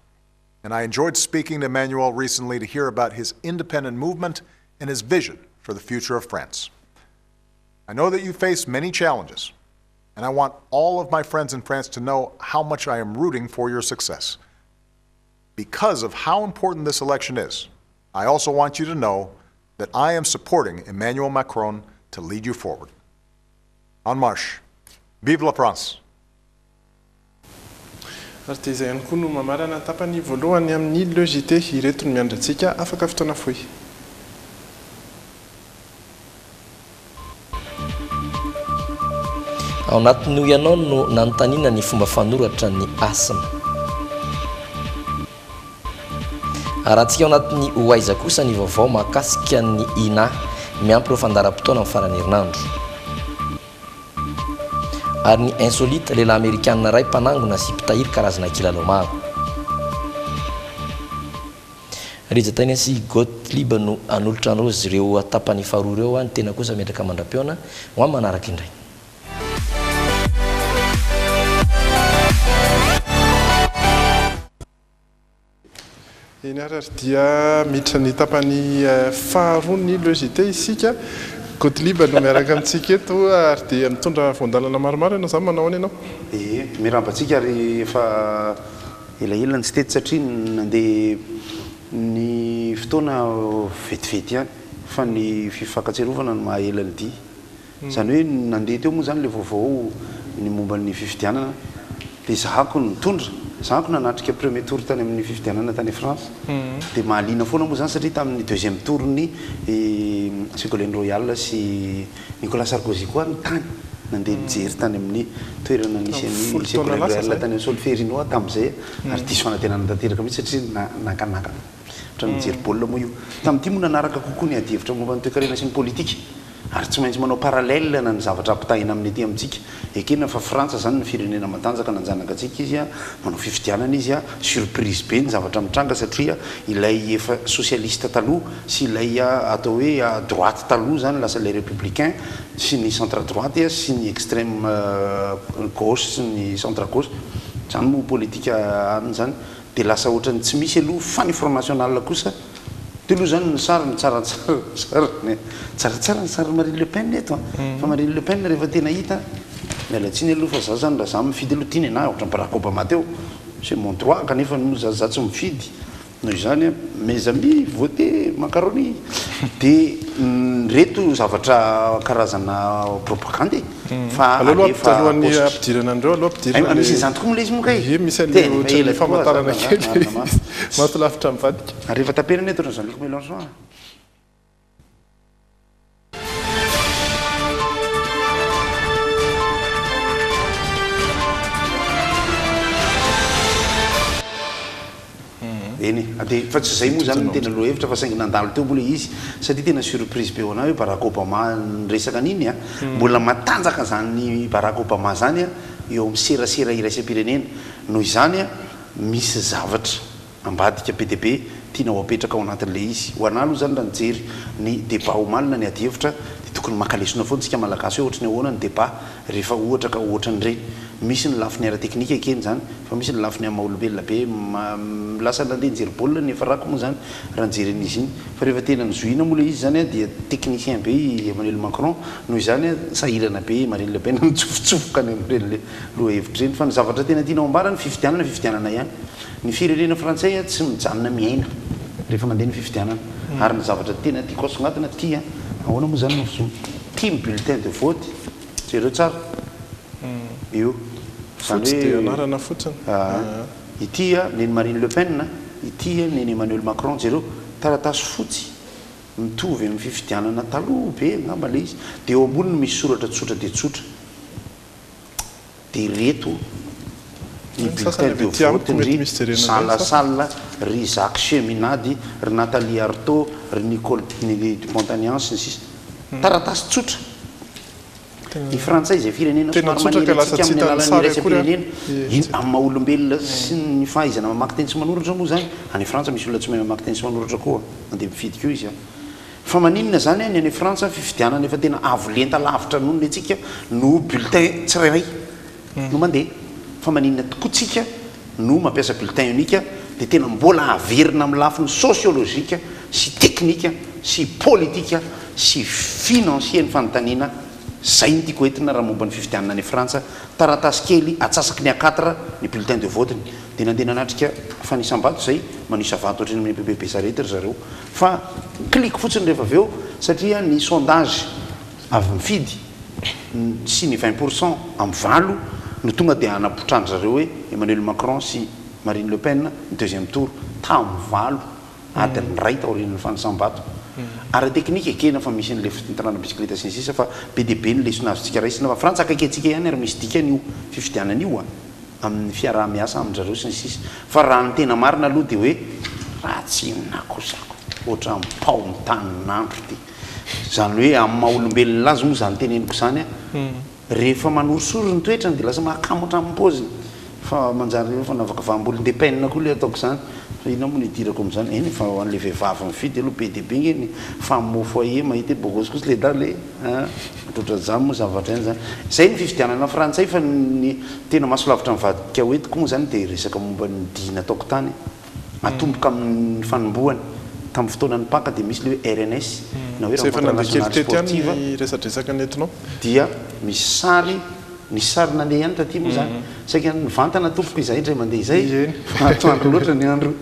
K: And I enjoyed speaking to Emmanuel recently to hear about his independent movement and his vision for the future of France. I know that you face many challenges, and I want all of my friends in France to know how much I am rooting for your success. Because of how important this election is, I also want you to know that I am supporting Emmanuel Macron to lead you forward. En marche. Vive la France.
E: Ary dia izay ihany koa no mamarana tapany voalohany amin'ny Le JT ireto no miandry antsika afaka fotoana fohy.
F: Ao anatin'io ianao no nanontaniana ny fomba fanoratra ny asma. Arahantsika ao anatin'ny Ho Aiza kosa ny vaovao mahakasika ny INA miampy ireo fandaharam-potoana amin'ny faran'ny herinandro. Ary ny Insolite, lehilahy amerikanina iray mpanangona sy mpitahiry karazana kilalao maro. Rija Taina sy Gothlieb no hanolotra anao ireo tapany faharoa ireo, ny tena kosa mipetraka mandra-pihaona ho amin'ny manaraka indray.
E: Eny ary ary dia miditra ny tapany faharoa ny Le JT isika. Gothlieb no miaraka amintsika eto ary dia mitondra voan-dalana maromaro ianao izany. Manao ahoana ianao?
I: Ie, miarahaba antsika ary efa elaela no tsy teto satria nandeha ny fotoana vetivety ihany fa ny fifankatserovana no maha ela ny dia. Izany hoe nandeha teo moa izany ilay vaovao ny momba ny fifidianana dia zahako nitondra, zahako nanatrika premier tour tany amin'ny fifidianana tany France dia mahaliana foana moa izany satria tamin'ny deuxième tour ny Ségolène Royal sy Nicolas Sarkozy koa aho no tany nandeha nijery tany amin'ny toerana nisy an'i Ségolène Royal tany amin'ny Solferino aho tamin'izay ary diso fanantenana tanteraka mihitsy satria nakanaka ohatran'ny nijery baolina moa io. Tamin'ity moa nanaraka kokoa ny adihevitra momba ny toekarena sy ny politika. Ary tsy maintsy manao parallèle na ny zavatra ampitahaina amin'ny aty amintsika. Ekena fa Frantsa zany ny firenena matanjaka nanjanaka antsika izy a, manao fifidianana izy a, surprise be ny zavatra mitranga satria ilay efa socialiste taloha sy ilay atao hoe droite taloha zany lasa ilay républicain sy ny centre droite sy ny extreme gauche sy ny centre gauche zany moa politika any zany dia lasa ohatran'ny tsy misy aloha fa ny front national kosa Teo aloha izany ny sariny, tsaratsara ny sariny e! Tsaratsara ny sarin'i Marine Le Pen eto an! Fa Marine Le Pen rehefa tena hita, miala tsiny aloha fa za zany raha za mifidy aloha tiany enahy ohatran'i Barack Obama teo, c'est mon droit kanefa moa za za tsy mifidy, noho izany an, mes amis votez macaroni! Dia ireto zavatra karazana propagandy e! Fa
E: Aleo aloha
I: alefa
E: alohan'ny
I: paositra.
E: hampidirana an'ireo, aleo ampidirina
I: Hay, misy
E: ilay
I: an'izany tokoa moa ilay izy moa kay!
E: Ie, misy an'ilay
I: Tena efa
E: ohatran'ny
I: ela tokoa aho
E: famantarana
I: zany
E: kely
I: marina marina.
E: maty lavitra mivadika.
I: Ary efa taperina eto ry Jean-Luc Mélenchon a! Eny e, dia fa tsy izay moa izany no tena lohahevitra fa saingy nandalo teo moa ilay izy satria tena surprise be ho anah hoe Barack Obama niresaka an'iny a, mbola matanjaka izany Barack Obama izany a eo amin'ny serasera iraisam-pirenena, noho izany a misy zavatra ambadika be dia be tiana ho apetraka ao anatin'ilay izy. Ho anah aloha izany raha nijery ny débat omaly na ny adihevitra dia tokony maka lesona foana isika Malagasy hoe ohatry ny ahoana ny débat rehefa ohatra ka ohatran'ireny. Misy ny lafiny ara-teknika ekena izany fa misy ny lafiny amin'ny maha olombelona be lasa nandeha nijery baolina ny niafarako moa izany raha nijery an'izy iny fa rehefa tena nozohiana moa ilay izy izany dia technicien be i Emmanuel Macron noho izany sahirana be i Marine Le Pen mitsofotsofoka any amin'ireny lohahevitra ireny fa ny zavatra tena tiana ho ambara ny fifidianana fifidianana ihany. Ny firenena frantsay tsy mijanona miaina rehefa mandeha ny fifidianana ary ny zavatra tena tiako asongadina tia ahoana moa izany no fizoa tia ny bulletin de vote jereo tsara io izany
E: Fotsy dia
I: hoe
E: anarana fotsiny.
I: aa ity neny Marine Le Pen ity neny Emmanuel Macron jereo taratasy fotsy mitovy amin'ny fifidianana taloha be angamba ilay izy dia eo amboniny misy soratra tsotra dia tsotra Dia ireto ny bulletin de vote ry Jean Lassalle, ry Jacques Cheminade, ry Nathalie Arthaud, ry Nicole Dupont-Aignan sy ny sisa Taratasy tsotra. Ny frantsay izay firenena somary manery antsika amin'ny alalan'ny iraisam-pirenena, amin'ny maha olombelona sy ny fahaizana mamaky teny sy manoratra moa izany, any Frantsa misy olona tsy mahay mamaky teny sy manoratra koa, mandeha mifidy koa izy an. Fa maninona izany ny any Frantsa fifidianana efa tena avo lenta lavitra noho ny antsika no bulletin tsirairay no mandeha? Fa maninona tokoa tsika no mampiasa bulletin unique dia tena mbola averina amin'ny lafiny sociologique sy teknika sy politika sy financier ny fanontaniana? Zay no tiako entina raha momba ny fifidianana any Frantsa, taratasy kely atsasaky ny A quatre ny bulletin de vote-ny dia nandeha nanatrika fanisam-bato izay, manisa vato hatreny amin'ny EPP Besarety ry zareo. Fa clic fotsiny rehefa avy eo satria ny sondage avy mifidy sy ny 20 pour cent amin'ny valo no tonga dia hanapotrandry zareo hoe Emmanuel Macron sy Marine Le Pen ny deuxième tour tamin'ny valo adiny iray taorian'ny fanisam-bato. Ara-teknika ekena fa misy an'ilay fitondrana bisikileta sy ny sisa fa be dia be ny lesona azontsika raisina fa Frantsa akaiky antsika ihany ary misy dikany io fifidianana io a! amin'ny fiaraha-miasa amin-dry zareo sy ny sisa Fa raha ny tena marina aloha dia hoe. Ratsy inona kosa ko, ohatran'ny paomy tanin'andro ity. Izany hoe amin'ny maha olombelona azy moa izany teneniko izany an, rehefa manorisory ny toetrany dia lasa mahakamo hatramin'ny paoziny. Fa manjary hoe fanavakavaham-bolon-depenina koa ilay ataoko izany. Fa inona moa no idirako amin'izany? Eny fa ho an'ilay vehivavy mifidy aloha be dia be nge ny femme au foyer mahita hoe bogosy kosa ilay dada e! An! Ohatrohatran'izany moa zavatra ihany izany. Izay ny fifidianana frantsay fa ny tena masolavitra mivadika ho entiko moa izany dia resaka momba ny dihy nataoko tany. Atomboka amin'ny fanombohany, tamin'ny fotoanan'ny Paka dia misy ilay hoe RNS na hoe
E: Izay efa
I: Rencontre
E: nandeha kely
I: Nationale
E: teto ihany
I: Sportive.
E: ny resadresaka nentinao.
I: Dia misy sary, nisy sary nandeha ihany taty moa izany. Saika nivantana tompoko izahay indray mandeha izay fa atoandro loatra ny andro,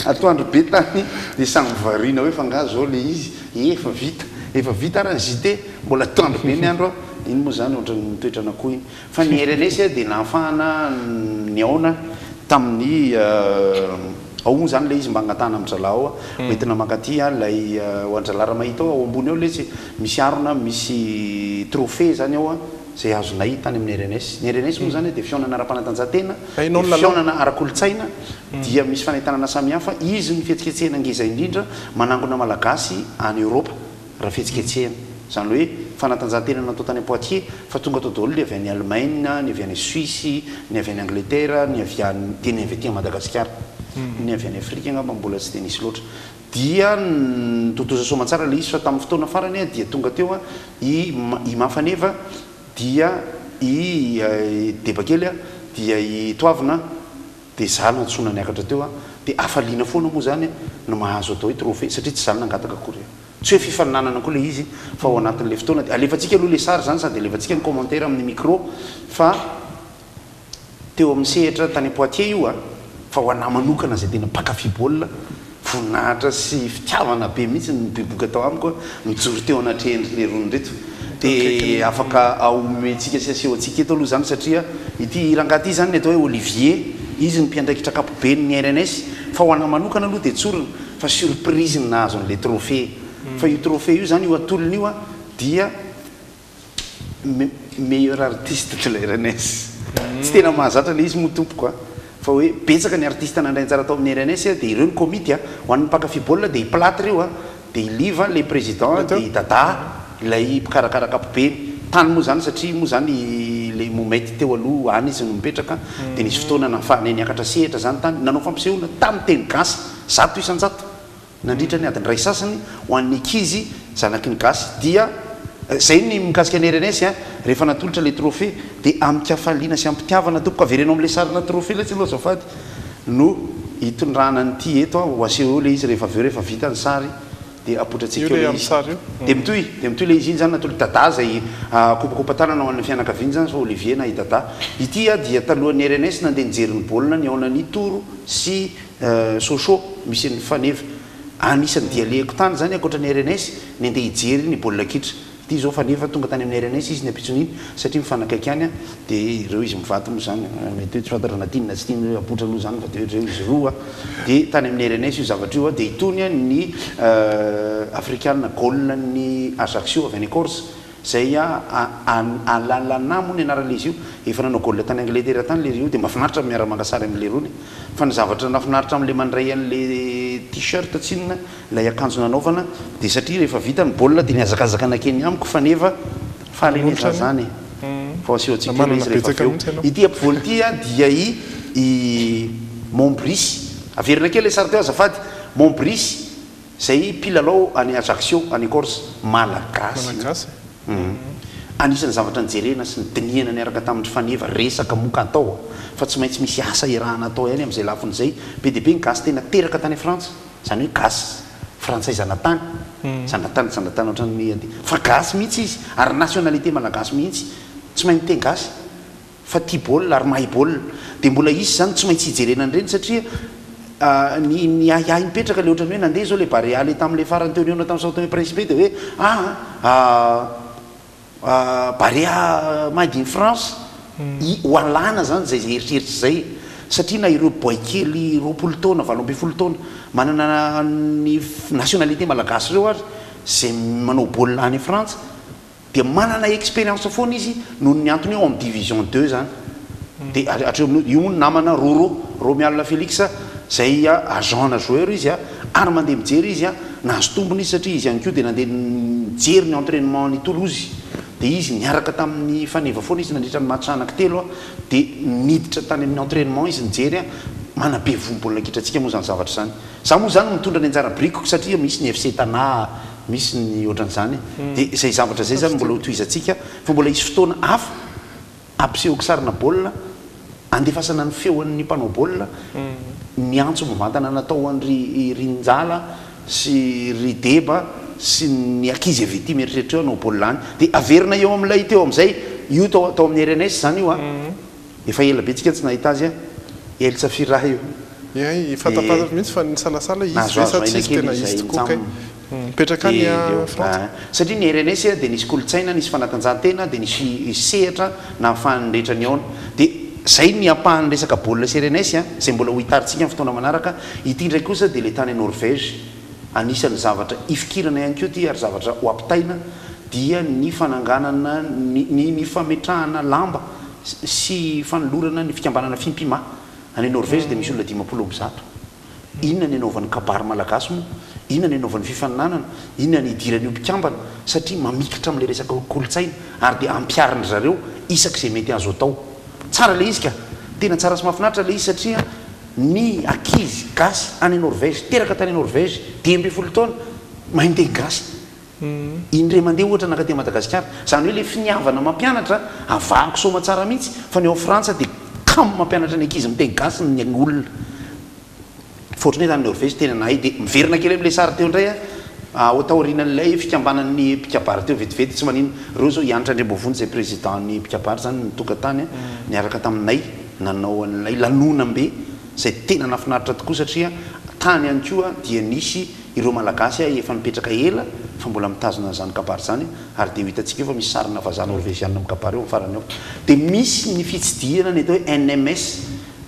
I: atoandro be tany dia samy variana hoe fa angaha izao ilay izy, efa vita, efa vita ary ny JT, mbola atoandro be ny andro an, iny moa izany ohatran'ny toetran'akoho iny. Fa ny RNS dia nahafahana nihaona tamin'ny, ao moa izany ilay izy mba angatahana amin-dRzalahy ao, hoentina mankaty ilay, ho an-dRzalahy raha mahita ao, ao ambony ao letsy misy harona misy trophée izany ao izay azonay tany amin'ny RNS. Ny RNS moa izany dia fihaonana ara-panatanjahantena, dia fihaonana ara-kolontsaina, dia misy fanentanana samihafa, izy no fihetsiketsehana ngeza indrindra manangona Malagasy any Eoropa. Raha fihetsiketsehana. Izany hoe fanatanjahantena natao tany Poitiers fa tonga tao daholo ny avy any Allemagne, ny avy any Suisse, ny avy any Angleterre, ny avy any, dia ny avy aty Madagasikara. Ny avy any Afrika angamba mbola tsy dia nisy loatra. Dia tontosa soamantsara ilay izy fa tamin'ny fotoana farany dia tonga teo i i Mafaneva dia i Debakely dia i Toavina Dia za nantsoina niakatra teo a, dia hafaliana foana moa zany no mahazo atao hoe trophée satria tsy za no nangataka akory a. Tsy hoe fifaninanana koa ilay izy fa ao anatin'ilay fotoana dia alefantsika aloha ilay sary zany sady alefantsika ny commentaire amin'ny micro fa teo amin'ny sehatra tany Poitiers io a, fa ho anah manokana izay tena mpankafy baolina, Voninahitra sy fitiavana be mihitsy no nibiboka tao amiko nijoro teo anatrehan-dry lerony ireto. Dia afaka omentsika sy asehontsika eto aloha izany satria ity rangahy ity izany ny atao hoe Olivier, izy no mpiandraikitra ankapoben'ny RNS. Fa ho anà manokana aloha dia tsorina fa surprise ny nahazo an'ilay trophée. Fa io trophée io izany, io atolony io dia. Meilleur artiste de la RNS. Tsy tena mahazatra ilay izy moa tompoko a! Fa hoe betsaka ny artiste nandray anjara tao amin'ny RNS dia ireo ny komity a! Ho an'ny mpankafy baolina dia i Plate ireo a! Dia i Liva ilay président dia i Dada ilay mpikarakara ankapobeny. Tany moa izany satria moa izany ilay Momet teo aloha any izy no mipetraka dia nisy fotoana nahafahanay niakatra sehatra izany tany nanao fampisehoana tamin'ny teny gasy 100%. Nandritra ny adiny iray sasany ho an'ny ankizy zanaky ny gasy dia zay ny mikasika ny RNS a, rehefa natolotra ilay trophée dia amin-kafaliana sy am-pitiavana tompoko, avereno amin'ilay sarina trophée letsy aloha azafady no hitondrana an'ity eto a, ho aseho eo ilay izy rehefa avy eo rehefa vita ny sary dia apoitrantsika eo ilay izy. Dia mitohy, dia mitohy ilay izy iny izany natolotr'i Dada izay kopakopa-tanana ho an'ny fianakaviany izany sao Olivier na i Dada. Ity a dia talohan'ny RNS nandeha nijery ny baolina nihaonan'i Toro sy Sochaux, misy an'i Faneva. Anisan'ny dia alehako tany izany ankoatra ny RNS, ny andeha hijery ny baolina kitra. Ity izao Faneva tonga tany amin'ny RNS izy ny ampitson'iny satria mifanakaiky any dia ireo izy mivady moa izany, mety hoe tsy fantatra na tiany na tsy tiany hoe apoitra aloha izany fa dia ireo izy roa dia tany amin'ny RNS io zavatra io dia itony ny Afrikana goal ny Ajaccio avy any Corse Zay a Alalana moa ny anaran'ilay izy io, efa nanao goal tany Angletera tany lery io dia mahafinaritra ny miara maka sary amin'ilay rony fa ny zavatra nahafinaritra amin'ilay mandray an'ilay t-shirt tsinona ilay akanjo nanaovana dia satria rehefa vita ny baolina dia nihazakazaka nakeny amiko faneva faly anie za zany e fa asehontsika eo ilay izy rehefa avy eo. Ity ampovoany ity a dia i i Montbrisy, averina kely ilay sary teo azafady, Montbrisy. Zay mpilalao any Ajaccio any Corse, Malagasy io. Anisan'ny zavatra nijerena sy nidinihana niaraka tamin-dry Faneva resaka moka atao fa tsy maintsy misy asa iarahana atao ihany amin'izay lafiny izay. Be dia be ny gasy tena teraka tany Frantsa, izany hoe gasy frantsay zanatany, zanatany zanatany ohatran'ny anti, fa gasy mihitsy izy ary nationalité malagasy mihitsy, tsy mahay miteny gasy. Fa tia baolina ary mahay baolina. Dia mbola hisy izany tsy maintsy hijerena an'ireny satria ny ny ahiahy mipetraka ilay ohatran'ny hoe nandeha izao ilay Barea ilay tamin'ilay farany teo nihaona tamin'i Sao Tome Principe dia hoe aa Barea made in France. I ho alana izany izay eritreritra izay satria na ireo boay kely 20 taona, 18 taona manana ny nationalité malagasy ireo ary izay manao baolina any Frantsa dia manana expérience foana izy noho ny antony hoe ao amin'ny division deux zany dia hatreo amin'io, io moa ny namana Roro, Romialina Felix izay agent-na joueur izy ary mandeha mijery izy, nahazo tombony izy satria izy ihany koa dia nandeha nijery ny entrainement ny Toulouse dia izy niaraka tamin'ny Faneva foana izy nandritra ny match anankitelo dia niditra tany amin'ny entrainement izy nijery, manabe voho baolina kitra antsika moa izany zavatra izany. Za moa izany mitondra ny anjara birikiko satria misy ny FC Tana, misy ny ohatran'izany dia izay zavatra izay izany mbola hotohizantsika fa mbola hisy fotoana hafa Ampisehoko sarina baolina, andefasana ny feon'ny mpanao baolina, ny antso mivantana natao an-dry ry Njala sy ry Deba sy ny ankizy avy ety mieritreritra eo hanao baolina any. Dia averina eo amin'ilay teo amin'izay, io tao tao amin'ny RNS izany io an! Efa ela be tsika tsy nahita azy an! El Safira io.
E: Hay, fantapantatro mihitsy fa nisalasala izy ve sa
I: Nahazoazo
E: tsy
I: aina
E: izy
I: kely
E: tena
I: izy
E: izy
I: izay
E: tokoa kay.
I: nitsam.
E: Mipetraka any
I: Dia
E: Frantsa.
I: Satria ny RNS dia nisy kolontsaina, nisy fanatanjahantena, dia nisy sehatra nahafahan'ny rehetra nihaona. Dia izay ny ampahan'ny resaka baolina sy RNS izay mbola ho hitarintsika amin'ny fotoana manaraka. Ity indray kosa dia ilay tany Norvège. Anisan'ny zavatra hifikirana ihany koa ity ary zavatra ho ampitaina dia ny fananganana ny ny fametrahana lamba sy fanolorana ny fikambanana Fimpima. Any Norvège dia misy olona 150. Inona ny anaovan'ny kabary malagasy moa? Inona ny anaovan'ny fifaninanana? Inona ny idiran'io mpikambana? Satria mamikitra amin'ilay resaka kolontsaina ary dia ampiharin-dry zareo isak'izay mety azo atao. Tsara ilay izy ka! Tena tsara sy mahafinaritra ilay izy satria ny ankizy gasy any Norvège, teraka tany Norvège, 15 taona, mahay miteny gasy. Indray mandeha ohatra nankaty Madagasikara. Izany hoe ilay finiavana mampianatra, avahako soamatsara mihitsy, fa ny ao Frantsa dia kamo mampianatra ny ankizy miteny gasy ny olona. Fa ohatran'ny hoe tany Norvège tena nahay dia miverina kely amin'ilay sary teo indray aho, taorianan'ilay fikambanan'ny mpikabary teo vetivety tsy maninona. Ireo izao i Hanitra Andriamboavonjy izay président-n'ny mpikabary izany no tonga tany niaraka taminay nanao an'ilay lanonam-be izay tena nahafinaritra tokoa satria tany ihany koa dia nisy Ireo Malagasy efa nipetraka ela fa mbola mitazona an'izany kabary izany ary dia ho hitantsika eo fa misy sarina vazaha norveziana mikabary eo amin'ny farany ao. Dia misy ny fitsidihana ny atao hoe NMS,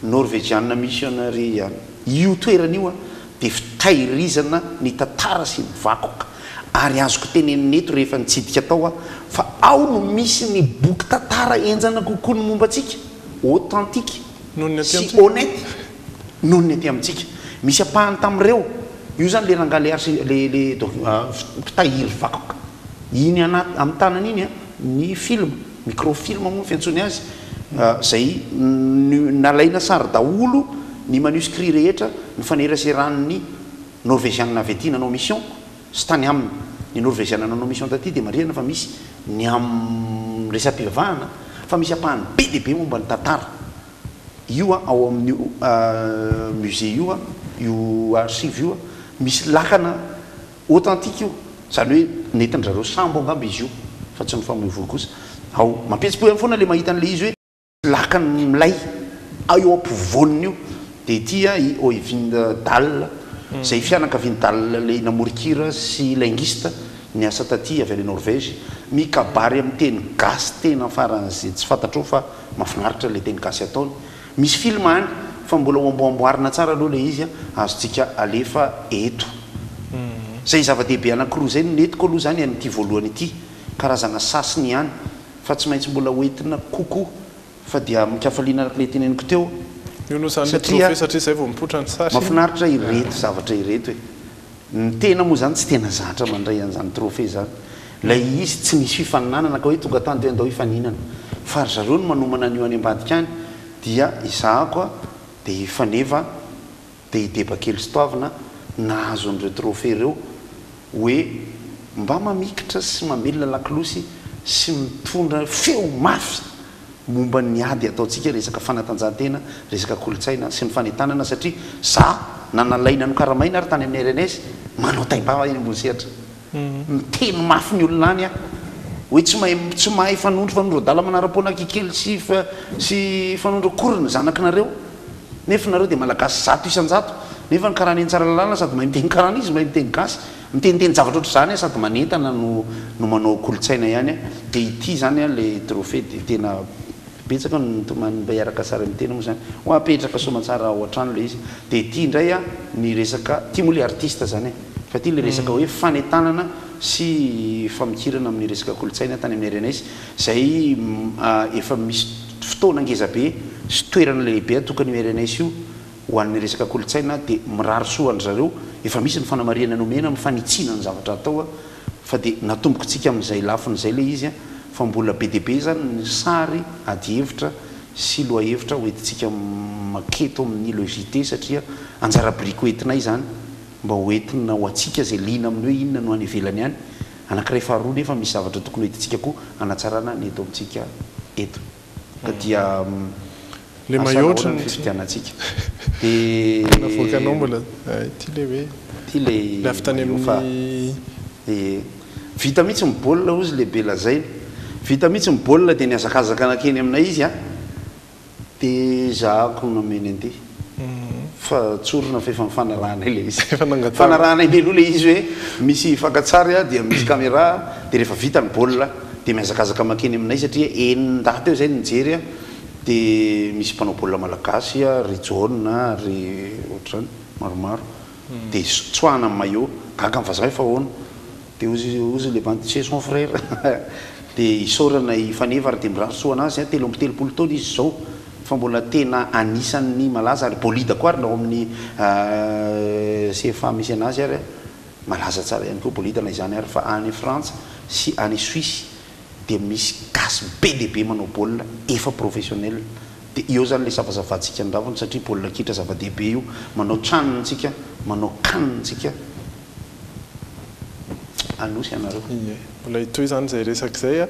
I: Norvegian Missionary, io toerana io dia fitahirizana ny tantara sy ny vakoka ary azoko tenenina eto rehefa nitsidika tao aho fa ao no misy ny boky tantara henjana kokoa ny momba antsika, authentique sy honnête. noho ny aty amintsika. Misy ampahany tamin'ireo, io izany le rangahy le archi, le le doc, mpitahiry vakoka iny anaty, amin'ny tanany iny an, ny film, microfilm moa ny fiantsoany azy, izay nalaina sary daholo ny manuscrit rehetra nifaneraseran'ny Norveziana avy aty nanao mission sy tany aminy. Ny Norveziana nanao mission taty dia marihana fa misy ny amin'ny resa-pivavahana fa misy ampahany be dia be momba ny tantara. Io an, ao amin'io musée io an, io archive io an, misy lakana authentique io, izany hoe nentin-dry zareo sambo angamba izy io, fa tsy nifamoivoy kosa. Ao, mampihetsi-po ihany foana ilay mahita an'ilay izy hoe lakana milay eo ampovoaniny io. Dia ity an, i Øyvind Dahl, izay fianakavian'i Dahl ilay namoron-kira sy linguiste niasa taty avy any Norvège, mikabary amin'ny teny gasy tena faran'izay tsy fantatrao fa Mafinaritra ilay teny gasy ataony. Misy film any fa mbola ho amboamboarina tsara aloha ilay izy azontsika alefa eto. Izay zava-dehibe anankiroa izay no nentiko aloha izany amin'ity voalohany ity. Karazana sasiny ihany fa tsy maintsy mbola ho entina kokoa fa dia amin-kafaliana araka ilay teneniko teo
E: Io no izany ilay
I: satria
E: trophée satria izay vao mipoitra ny sary.
I: mahafinaritra ireto zavatra ireto e. Ny tena moa izany tsy tena zatra mandray an'izany trophée izany. Ilay izy tsy nisy fifaninanana ka hoe tonga tany dia andao hifaninana. Fa ry zareo no manomana an'io any ambadika any dia izahako a, dia i Faneva, dia i Deba kely sy Toavina nahazo an'ireo trophée ireo hoe mba mamikitra sy mamelona lakolosy sy mitondra feo mafy momba ny ady ataontsika resaka fanatanjahantena, resaka kolontsaina sy ny fanentanana satria za na nalaina nokaramaina ary tany amin'ny rns manao taimbava eny ambony sehatra. Miteny mafy ny olona any aho hoe tsy mahay tsy mahay fanondro fanondro adala manara-poana kikely sy sy fanondro akory ny zanakinareo nefa nareo dia malagasy 100% nefa ny karana eny Tsaralalàna sady mahay miteny karana izy mahay miteny gasy Miteniteny zavatra ohatr'izany aho sady manentana no no manao kolontsaina ihany aho dia ity izany an ilay trophée dia tena betsaka no nitomany mba hiaraka sary amin'ny tena moa izany ho apetraka soamantsara ao an-trano ilay izy dia ity indray an ny resaka ity moa ilay artiste izany e fa ity ilay resaka hoe fanentanana sy famikirana amin'ny resaka kolontsaina tany amin'ny RNS izay efa misy fotoana ngeza be sy toerana lehibe atokan'io RNS io. Ho an'ny resaka kolontsaina dia mirary soa an-dry zareo, efa misy ny fanamarihana nomena amin'ny fanitsiana ny zavatra atao fa dia natombokitsika amin'izay lafiny izay ilay izy fa mbola be dia be izany ny sary adihevitra sy lohahevitra hoentintsika maketo amin'ny le JT satria anjara biriky hoentinay izany mba hoentina ho antsika izay liana amin'ny hoe inona no any ivelany any, anankiray faharoa nefa misy zavatra tokony hoentintsika koa hanatsarana ny eto amintsika eto. Ka dia
E: Le
I: asa
E: maillot
I: nahoana ny
E: ohatrany tsy
I: fifidianantsika. Dia
E: navoakanao mbola ity le hoe
I: ity le
E: le avy tany
I: maillot fa
E: amin'ny
I: dia vita mihitsy ny baolina hozy le be lazaina. Vita mihitsy ny baolina dia nihazakazaka nankeny aminay izy an. Dia zahako nameny an'ity. Fa tsorina fa efa nifanarahanay ilay izy.
E: Efa nangatahana.
I: Nifanarahanay mialoha ilay izy hoe misy fakan-tsary dia misy caméra dia rehefa vita ny baolina dia mihazakazaka mankeny aminay satria enin-dahy teo izay no nijery dia misy mpanao baolina malagasy ry Jaona ry ohatr'izany maromaro dia tsoahana ny maillot. Gaga ny vazaha hoe fa ahoana? Dia hozy hozy le bandy c'est son frère dia isaorana i Faneva ary dia mirary soa anazy an, 33 taona izy izao fa mbola tena anisan'ny malaza ary bolida koa ary na ao amin'ny CFA misy anazy ary malaza tsara ihany koa bolida na izany ary fa any Frantsa sy any Suisse dia misy gasy be dia be manao baolina efa professionnel dia eo zany le savasavantsika ny raviny satria baolina kitra zava-dehibe io, manao can tsika, manao can tsika. Anosy ianareo.
E: Ie, mbola hitohy izany izay resaka izay.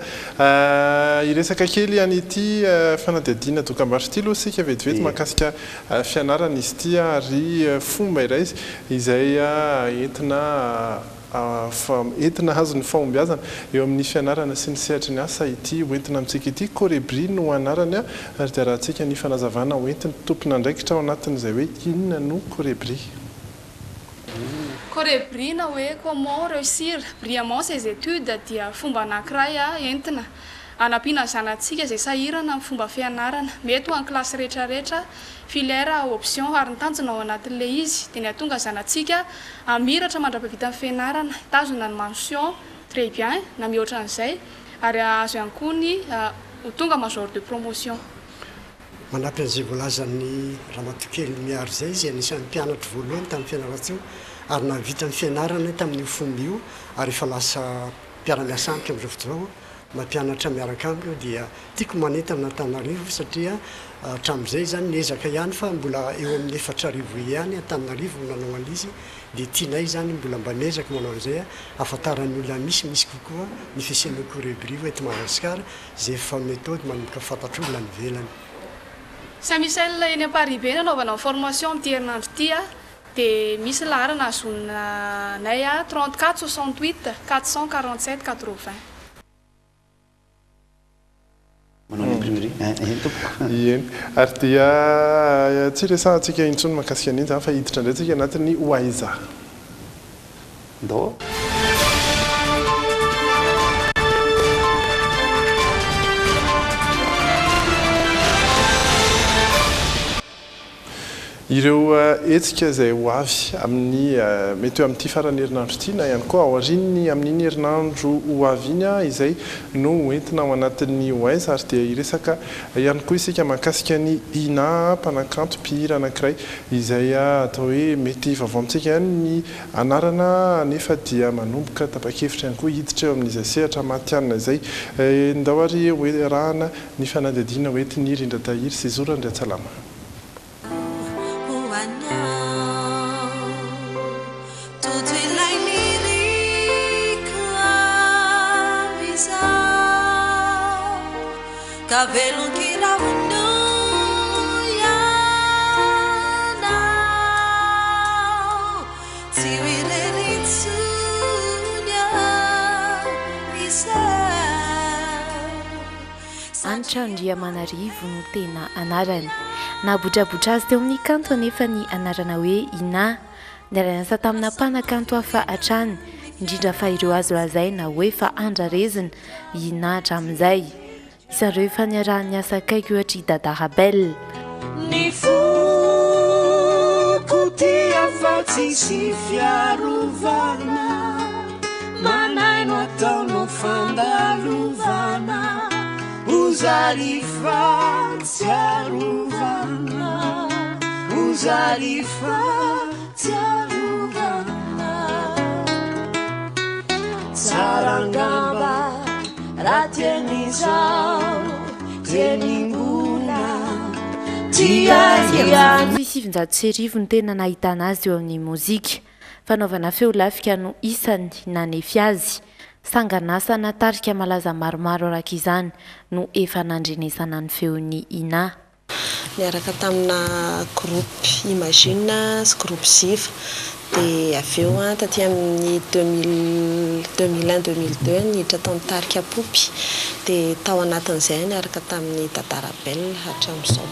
E: Hiresaka kely an'ity fanadihadiana dokambarotra ity aloha isika vetivety mahakasika fianarana izy ity ary fomba iray izay entina entina hahazo ny fahombiazana eo amin'ny fianarana sy ny sehatry ny asa ity hoentina amintsika ity. Korebri no anarany ary dia arahantsika ny fanazavana hoentin'ny tompon'andraikitra ao anatin'izay hoe inona no Korebri.
L: Korebri na hoe Comment réussir brillamment ses études dia fomba anankiray entina hanampiana ny zanatsika izay sahirana amin'ny fomba fianarana. Mety ho an'ny kilasy rehetrarehetra, filière, option, ary ny tanjona ao anatin'ilay izy dia ny hahatonga zanatsika hamiratra mandra-pahavita ny fianarana, hitazona ny mention très bien na mihoatra an'izay ary hahazo ihany koa ny ho tonga major de promotion.
M: Manampy an'izay voalazan'i Ramatoakely Miary izay izy, anisan'ny mpianatro voalohany tamin'ny Fianarantsoa ary nahavita ny fianarany tamin'io fomba io ary efa lasa mpiara-miasa amiko amin'izao fotoana izao, mampianatra miaraka amiko dia tiako manentana an'Antananarivo satria hatramin'izay izany niezaka ihany fa mbola eo amin'ny 4000 eo ihany Antananarivo no nanao an'izy dia tianay izany mbola mba miezaka manao an'izay ahafantaran'ny olona misimisy kokoa ny fisian'ny Korebri eto Madagasikara Izay efa méthode manomboka fantatr'olona any ivelany.
L: Saint Michel eny Amparibe nanaovana ny formation amin'ity herinandro ity dia misy laharana ahazoana anay 34 68 447 80.
I: Manao ny imprimerie eny tompoko.
E: Eny. Ary dia tsy resahantsika intsony mahakasika an'iny izany fa hiditra indray tsika anatin'ny Ho Aiza.
I: Ndao.
E: Ireo hetsika izay ho avy amin'ny mety ho amin'ity faran'ny herinandro ity na ihany koa aorian'ny amin'iny herinandro ho avy iny izay no ho entina ao anatin'ny Waze ary dia hiresaka ihany koa isika mahakasika an'i Inah mpanakanto mpihira anankiray izay atao hoe mety vaovao amintsika ihany ny anarana nefa dia manomboka tapa-kevitra ihany koa hiditra eo amin'izay sehatra matihanina izay. Ndao ary hoerahana ny fanadihadiana hoentin'i Rindra Tahiry sy Zo Randriantsalama.
N: Ho anao Toto ilay niriko amin'izao Ka velon-kira ho noho ianao Tsy ho irery intsony aho izao
B: Hanitra Andriamanarivo no tena anarany. Nahabotrabotra azy teo amin'ny kanto anefa ny anarana hoe Inah. Niara-niasa tamina mpanakanto hafa hatrany, indrindra fa ireo azo lazaina ho efa andrarezina i Inah hatramin'izay. Isan'ireo efa niaraha-niasa akaiky ohatra i Dada Rabel.
N: Ny foko tia fa tsisy fiarovana Manahy no atao no fandalovana Ho zary fahatsiarovana Ho. zary fahatsiarovana. Tsara angamba raha dieny izao, dieny mbola tia ihany.
B: 1990 no tena nahitana azy teo amin'ny mozika. Fanaovana feo lafika no isany nanefy azy. Sanganasa na tarika malaza maromaro araka izany no efa nandrenesana ny feon'i Inah.
O: Niaraka tamina groupe Imagine sy groupe Ziva dia avy eo taty amin'ny 2000, 2001, 2002 niditra tao amin'ny tarika Poopy dia tao anatin'izay niaraka tamin'i Dada Rabel hatramin'izao.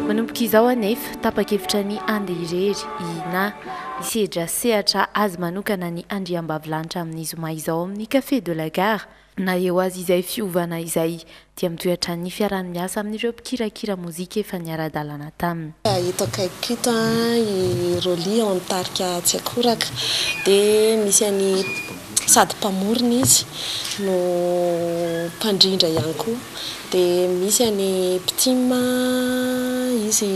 B: Manomboka izao anefa, tapa-kevitra ny handeha irery i Inah. Hisedra sehatra azy manokana ny andriambavilanitra amin'ny zoma izao amin'ny Café de la Gare. Na eo aza izay fiovana izay dia mitohy hatrany ny fiaraha-miasa amin'ireo mpikirakira mozika efa niara-dalana taminy.
O: Eto akaikiko eto i Rolly ao amin'ny tarika Tsiakoraka dia misy an'i sady mpamorona izy no mpandrindra ihany koa dia misy an'i Ptim izy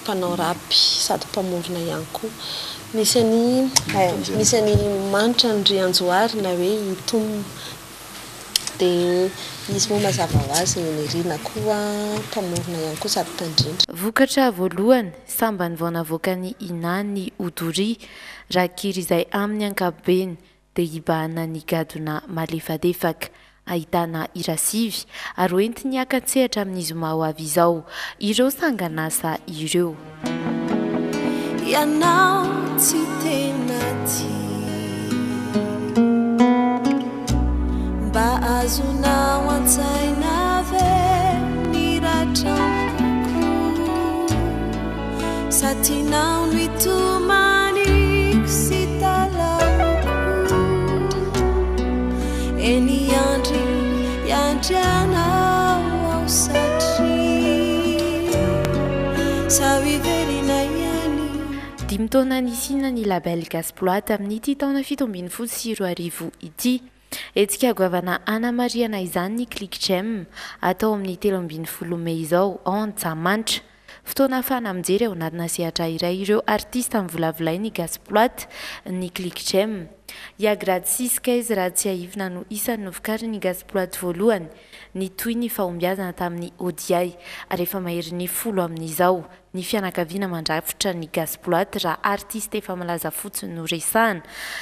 O: mpanao rap sady mpamorona ihany koa. Misy an'i misy an'i Manitra Andrianjohary na hoe i Tom. Dia izy moa mazava ho azy Nirina koa mpamorona ihany koa sady mpandrindra.
B: Vokatra voalohany, sambany vao navoakan'i Inah ny Odoria, rakikira izay amin'ny ankapobeny dia hibahana ny gadona malefadefaka. Ahitana hira sivy ary hoentiny hiaka-tsehatra amin'ny zoma ho avy izao ireo sangan'asa ireo.
N: Ianao tsy tena tia. Mba azonao an-tsaina ve ny ratram-poko? Sa tianao ny hitomaniko sy talahoko? Eny hiandry, hiandry anao aho satria sao hiverina ihany.
B: Dimy taona nisiana ny Label Gasy Ploat amin'ity taona 2017 ity. Hetsika goavana hanamarihana izany ny Click Gem, atao amin'ny 13 mey izao ao Antsahamanitra. Fotoana ahafahana mijery ao anatina sehatra iray ireo artista novolavolain'ny Gasy Ploat ny Click Gem. I Agrad sy Skaiz raha tsiahivina no isan'ny novokarin'ny Gasy Ploat voalohany. Nitohy ny fahombiazana tamin'ny Odiay ary efa maherin'ny folo amin'izao. Ny fianakaviana mandrafitra ny Gasy Ploat raha artiste efa malaza fotsiny no resahana,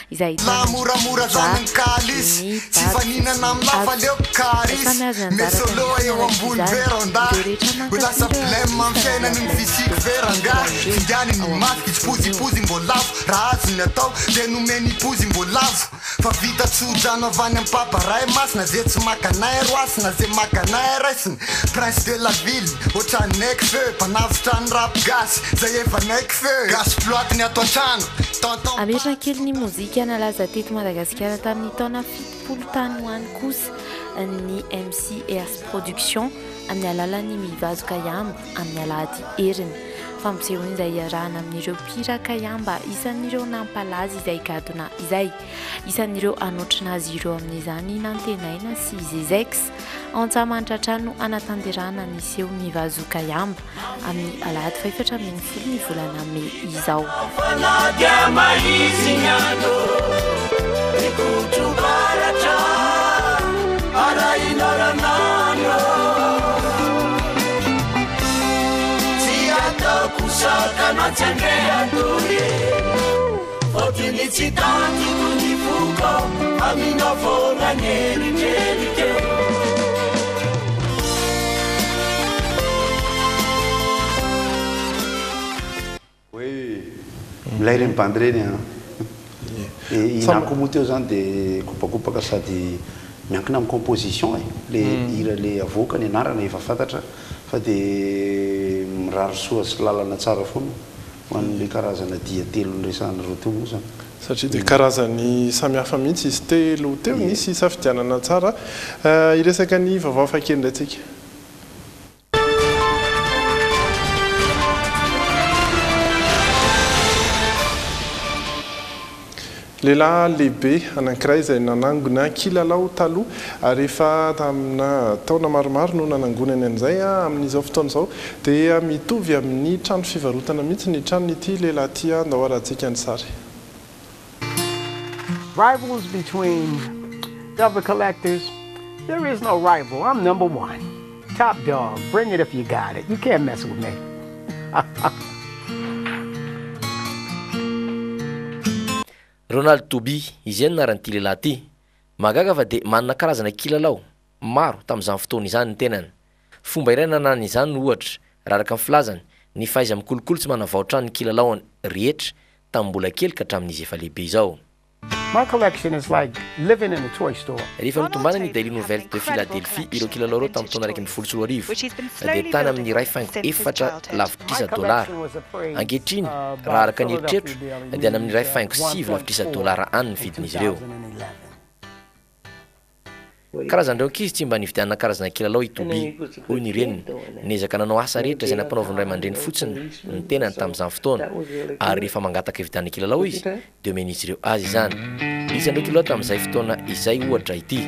B: izay ahitana
P: Laha moramora
B: ny
P: zany ny
B: Ba,
P: kalisy
B: ny
P: Tsy
B: Bado
P: faninana
B: sy
P: am lafa
B: Avo.
P: aleoko karisy
B: Samy azo anjara
P: Mesolo
B: tamin'ny
P: eo
B: fianarana
P: ambony
B: izany
P: veranda
B: ireo rehetra
P: Ho lasa
B: mankafy ireo
P: blème am
B: artista
P: fiainany ny
B: novolavolain'ny
P: fisiako ve
B: Gasy
P: rangaha
B: Ploat ireo
P: Finganiny
B: ao
P: ny
B: amin'ny
P: mafy
B: fotoana io.
P: Kitsipozipozy-mboalavo Raha azony atao dia nomeny pozim-boalavo Fa vita tso-drano avy any am papa Ray masina Ze tsy maka anay roasina Ze maka anay raisina Prince de la ville Ohatran'ny Nekfeu Mpanavotra ny rap gasy Zay efa Nekfeu Gasy ploat ny ato an-trano Tonton
B: Hamerina kely ny mozika nalaza teto Madagasikara tamin'ny taona 70 tany ho any kosa ny MC Ers Production amin'ny alalan'ny Mivazo Kaiamba amin'ny alahady heriny. Fampisehoana izay iarahana amin'ireo mpihira Kaiamba isan'ireo nampalaza izay gadona izay. Isan'ireo hanotrona azy ireo amin'izany i Nantenaina sy Zezex. Ao Antsahamanitra hatrany no hanatanterahana ny seho Mivazo Kaiamba amin'ny alahady fahefatra ambin'ny folo ny volana mey izao.
I: Hoe milay ireny bandy ireny an! Dia i Nako moa teo izany dia kopakopaka sady Miankina amin'ny composition e, le hira le avoaka, ny anarana efa fantatra fa de mirary soa sy lalana tsara foana ho an'le karazana dia telo niresahanareo teo moa zany.
E: Satria dia karazany samihafa mihitsy izy telo teo, nisy hisafidianana tsara. Hiresaka ny vaovao hafa kely indray tsika. Lehilahy lehibe anankiray izay nanangona kilalao taloha ary efa tamina taona maromaro no nanangonany an'izay. Amin'izao fotoana izao dia mitovy amin'ny trano fivarotana mihitsy ny tranon'ity lehilahy ity. Andao arahantsika ny sary.
Q: Rivals between other collectors? There is no rival. I'm number one. Top dog. Bring it if you got it. You can't mess with me.
F: Ronald Toby, izay no anaran'ity lehilahy ity. Mahagaga fa dia manana karazana kilalao maro tamin'izany fotoana izany ny tenany. Fomba iray nananany izany ohatra, raha araka ny filazany, ny fahaiza-mikolokolo sy manavao hatrany ny kilalaony rehetra tamin'ny mbola kely ka hatramin'izy efa lehibe izao.
Q: My collection is like living in a toy store.
F: Rehefa notombanan'ny Daily Nouvelles de Philadelphie ireo kilalao ireo tamin'ny taona 2011, dia tany amin'ny 1.4 lavitrisa dolara. Ankehitriny, raha araka ny eritreritro, dia any amin'ny 1.9 lavitrisa dolara any ny vidin'izy ireo. Karazan'ireo ankizy tsy mba nividianana karazana kilalao i Toby, hoy ny reniny. Niezaka nanao asa rehetra izay nampanaovin'ny ray aman-dreny fotsiny ny tenany tamin'izany fotoana, ary rehefa mangataka hividianana kilalao izy, dia omen'izy ireo azy izany. Isan'ireo kilalao tamin'izay fotoana izay, ohatra, ity.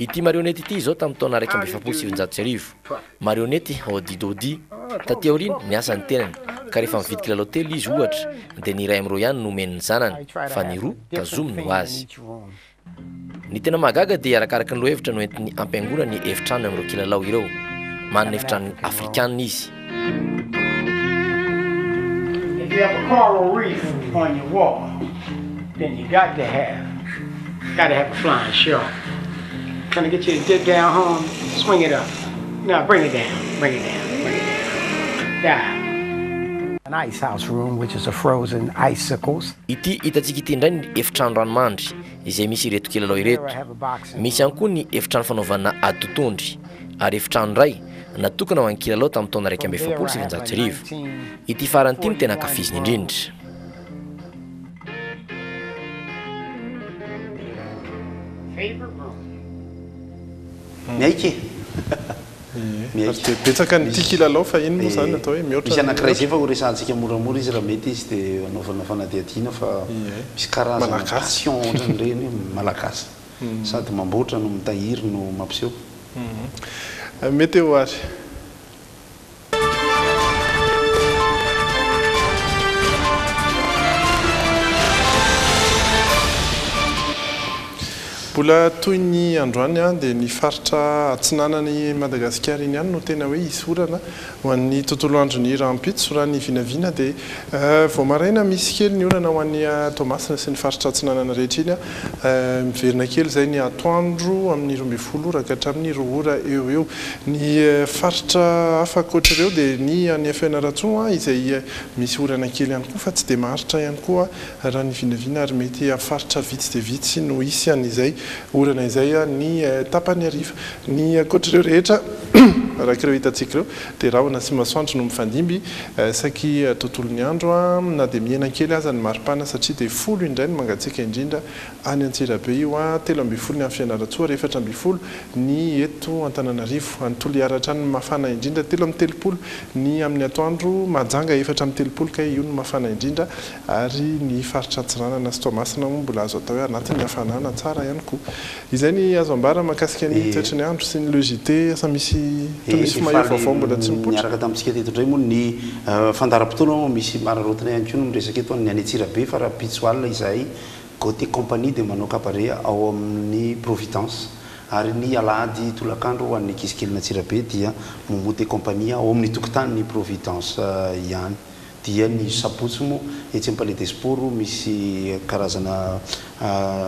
F: Ity marionety ity izao tamin'ny taona 1941. Marionety Howdy Dowdy. Taty aoriana, niasa ny tenany, ka rehefa mividy kilalao telo izy, ohatra, dia ny iray amin'ireo ihany no omeny ny zanany, fa ny roa tazominy ho azy. Ny tena mahagaga dia arakaraky ny lohahevitra no entiny hampiangoana ny efitrano amin'ireo kilalao ireo. Manana efitrano afrikanina izy.
Q: If you have a coral reef on your wall, then you got to have, got to have a flying shark. Trying to get you to dip down home, swing it up. Now bring it down, bring it down, bring it down. Dive. An ice house room, which is a frozen icicles.
F: Ity hitantsika ity indray ny efitrano ranomandry izay misy ireto kilalao ireto. Misy ihany koa ny efitrano fanaovana ady totohondry ary efitrano iray natokana ho an'ny kilalao tamin'ny taona 1941. Ity farany ity no tena ankafiziny indrindra.
I: Miaiky e!
E: Miaiky. Ary dia betsaka ny tia kilalao fahiny moa izany atao hoe mihoatra
I: Misy anankiray izay fa ho resahantsika moramora izy raha mety izy dia anaovana fanadihadiana fa misy karazana passion ohatran'ireny hoe malagasy sady mamboatra no mitahiry no mampiseho.
E: Mety eo ary. Mbola toy ny androany dia ny faritra atsinanan'i Madagasikara iny ihany no tena hoe hisy orana ho an'ny tontolo andron'ny rahampitso. Raha ny vinavina dia vao maraina misy kely ny orana ho an'i Toamasina sy ny faritra atsinanana rehetra iny. Miverina kely izay ny atoandro amin'ny 12 ora ka hatramin'ny 2 ora eo ho eo. Ny faritra hafa ankoatr'ireo dia ny any Fianarantsoa izay misy orana kely ihany koa fa tsy dia maharitra ihany koa raha ny vinavina ary mety faritra vitsy dia vitsy no hisy an'izay orana izay ny tapany hariva. Ny ankoatr'ireo rehetra araka ireo hitantsika ireo dia rahona sy masoandro no mifandimby saiky tontolon'ny andro na dia mihena kely aza ny maripana satria dia folo indray no mangatsiaka indrindra Any Antsirabe io, 13 ny any Fianarantsoa ary 14 ny eto Antananarivo. Any Toliara hatrany no mafana indrindra, 33 ny amin'ny atoandro, Mahajanga 34 kay io no mafana indrindra ary ny faritra Antsiranana sy Toamasina moa mbola azo atao hoe anatin'ny hafanana tsara ihany koa. Izay ny azo ambara mahakasika ny toetry ny andro sy ny le JT. Asa misy toa misy maillot vaovao mbola tsy mipoitra?
I: Niaraka tamintsika teto indray moa ny fandaharam-potoana moa misy mararaotina ihany koa no miresaka eto ny any Antsirabe fa rahampitso alina izahay Gothé Company dia manao cabaret ao amin'ny Providence ary ny alahady tolakandro ho an'ny ankizy kelin'Antsirabe dia Momote Company ao amin'ny tokotanin'ny Providence ihany. Dia ny sabotsy moa etsy amin'ny Palais des Sports misy karazana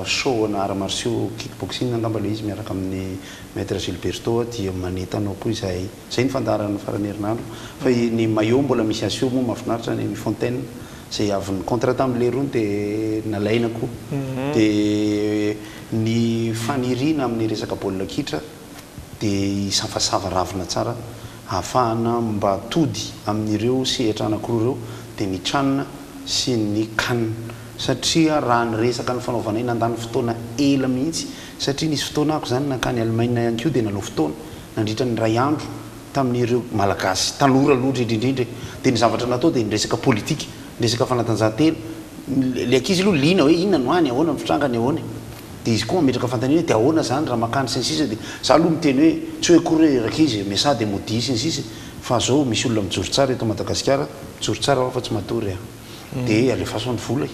I: show ana arts martiaux kick boxing angamba ilay izy miaraka amin'ny Maître Gilberto dia manentana ao koa izahay. Izay ny fandaharana faran'ny herinandro fa ny maillot mbola misy aseho moa mahafinaritra any amin'ny Fontaine. Izay avy ni-contre tamin'ny leroa dia nalaina koa. Dia ny faniriana amin'ny resaka baolina kitra dia hisavasava ravina tsara ahafahana mba tody amin'ireo sehatra anankiroa ireo dia ny Chan sy ny Can. Satria raha ny resaka nifanaovanay nandany fotoana ela mihitsy satria nisy fotoana ako izany nankany Allemagne ihany koa dia nanao fotoana nandritra ny iray andro tamin'ireo Malagasy tanora aloha indrindra indrindra e! Dia ny zavatra natao dia ny resaka politika, ny resaka fanatanjahantena, ilay ankizy aloha liana hoe inona no any, ahoana ny fitrangany, ahoana e! Dia izy koa mametraka fanontaniana hoe dia ahoana izany raha mankany sy ny sisa dia za aloha miteny hoe tsy hoe akory hoe rankizy e, miasà dia modia sy ny sisa fa zao misy olona mijoro tsara eto Madagasikara, mijoro tsara aho fa tsy matory a! Dia alefaso ny vola e!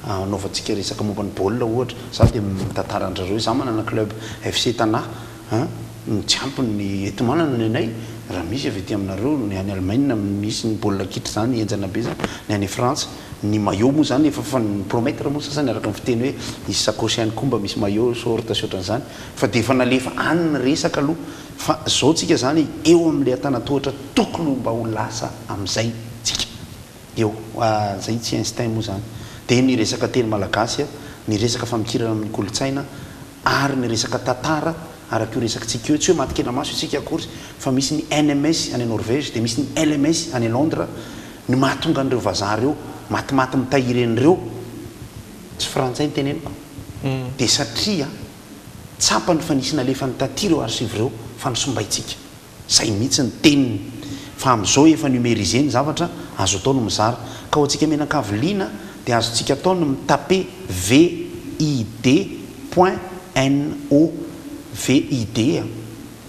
I: Anaovantsika resaka momba ny baolina ohatra, za dia mitantara an-dry zareo hoe za manana club FC Tana an, ny tsy ampy ny enti-manana ny anay, raha misy avy aty aminareo, ny any Allemagne misy ny baolina kitra zany henjana be zany, ny any Frantsa, ny maillot moa zany efa fa ni-promettre moa sasany araka ny fiteny hoe hisy sakaosy ihany koa mba misy maillot short sy ohatran'izany, fa dia efa nalefa any ny resaka aloha, fa zao tsika zany eo amin'ilay antanatohatra tokony ho mba ho lasa amin'izay tsika. Eo, zay tsy instinct moa zany. Dia ny resaka teny malagasy, ny resaka famikirana amin'ny kolontsaina ary ny resaka tantara araka io resakitsika io. Tsy hoe matin-kenamaso isika akory fa misy ny NMS any Norvège dia misy ny LMS any Londres. Ny mahatonga an'ireo vazaha ireo matimaty mitahiry an'ireo, tsy frantsay ny teneniko, dia satria tsapany fa nisy nalefany taty ireo archives ireo fa nosombaintsika. Zay mihitsy ny teniny. Fa amin'izao efa numérisé ny zavatra, azo atao ny mizara. Ka ho antsika mianakavy liana dia azontsika atao ny mi-taper VID point NO. VID a!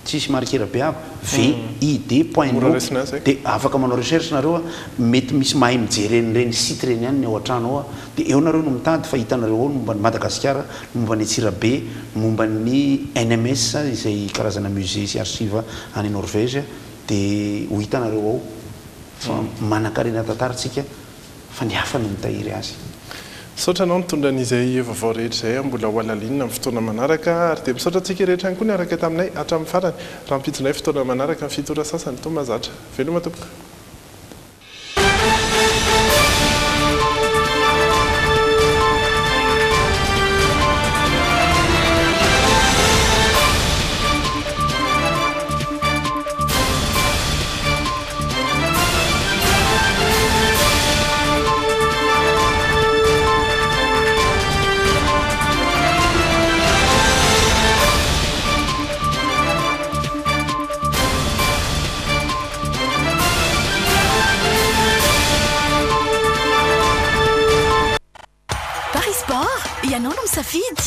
I: Tsisy marikera be ako. VID point
E: Mora
I: NO.
E: raisina azy
I: Dia afaka manao recherche nareo a! Mety misy mahay mijery an'ireny site ireny ihany ny ao an-trano ao a! Dia eo nareo no mitady fa hitanareo ao ny momba an'i Madagasikara, ny momba an'i Antsirabe, ny momba ny NMS izay karazana musée sy archive any Norvège dia ho hitanareo ao fa manankarena tantara tsika fa ny hafa no mitahiry azy.
E: Misaotra anao nitondra an'izay vaovao rehetra izay, mbola ho halalinina amin'ny fotoana manaraka ary dia misaotra antsika rehetra ihany koa niaraka taminay hatramin'ny farany. Rahampitso indray fotoana manaraka ny 7 ora sasany toa mahazatra. Veloma tompoko.
R: Paris Sport, ianao no misafidy!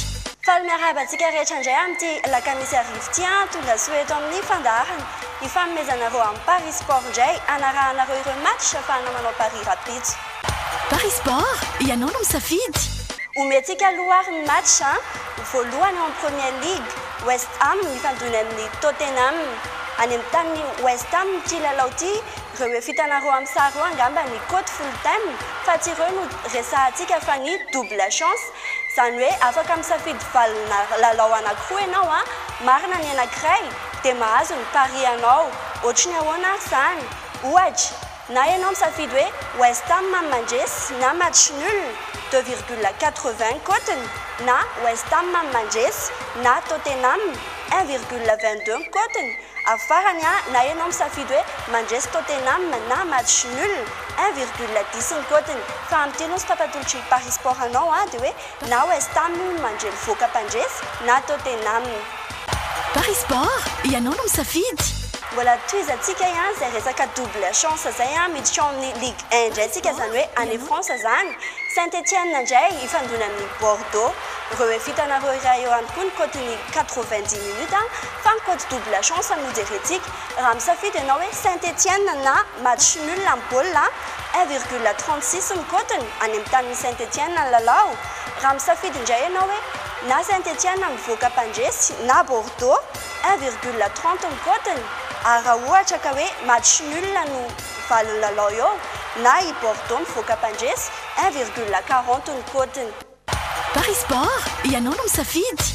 S: Faly miarahaba antsika rehetra indray amin'ity alakamisy hariva ity an! Tonga soa eto amin'ny fandaharana hifanomezanareo amin'ny Paris Sport indray hanarahanareo ireo match ahafahana manao paris rahampitso.
R: Paris Sport, ianao no misafidy!
S: Omentsika aloha ary ny match voalohany ao amin'ny Premier League, West Ham mifandona amin'ny Tottenham. Any amin'ny tanin'i West Ham ity lalao ity, ireo efa hitanareo amin'ny sary ireo angamba ny cote full time fa tsy ireo no resahantsika fa ny double chance, izany hoe afaka misafidy valina lalao anankiroa ianao an, marina ny anankiray dia mahazo ny pari anao. Ohatry ny ahoana ary izany? Ohatra, na ianao misafidy hoe West Ham mandresy na match nul, 2,80 ny cote-ny, na West Ham mandresy na Tottenham, 1,22 ny cote-ny, ary farany na ianao misafidy hoe mandresy Tottenham na match nul, 1,10 ny cote-ny. Fa amin'ity aloha ny tapatolotr'i Paris Sport anao dia hoe na West Ham io no mandre mivoaka mpandresy na Tottenham.
R: Paris Sport, ianao no misafidy!
S: Mbola tohizantsika ihany izay resaka double chance izay an, miditra ao amin'ny Ligue 1 indray tsika izany hoe any France izany, Saint Etienne indray hifandona amin'ny Bordeaux, ireo efa hitanareo iray eo ihany koa ny cote-n'ny 90 minutes an, fa ny cote double chance no jerentsika, raha misafidy ianao hoe Saint Etienne na match nul amin'ny baolina 1,36 ny cote-ny, any amin'ny tanin'i Saint Etienne ny lalao, raha misafidy indray ianao hoe na Saint Etienne mivoaka mpandresy na Bordeaux, 1,30 ny cote-ny, ary raha ohatra ka hoe match nul no valin'ny lalao eo, na i Bordeaux mivoaka mpandresy, 1,40 ny cote-ny.
R: Paris Sport, ianao no misafidy!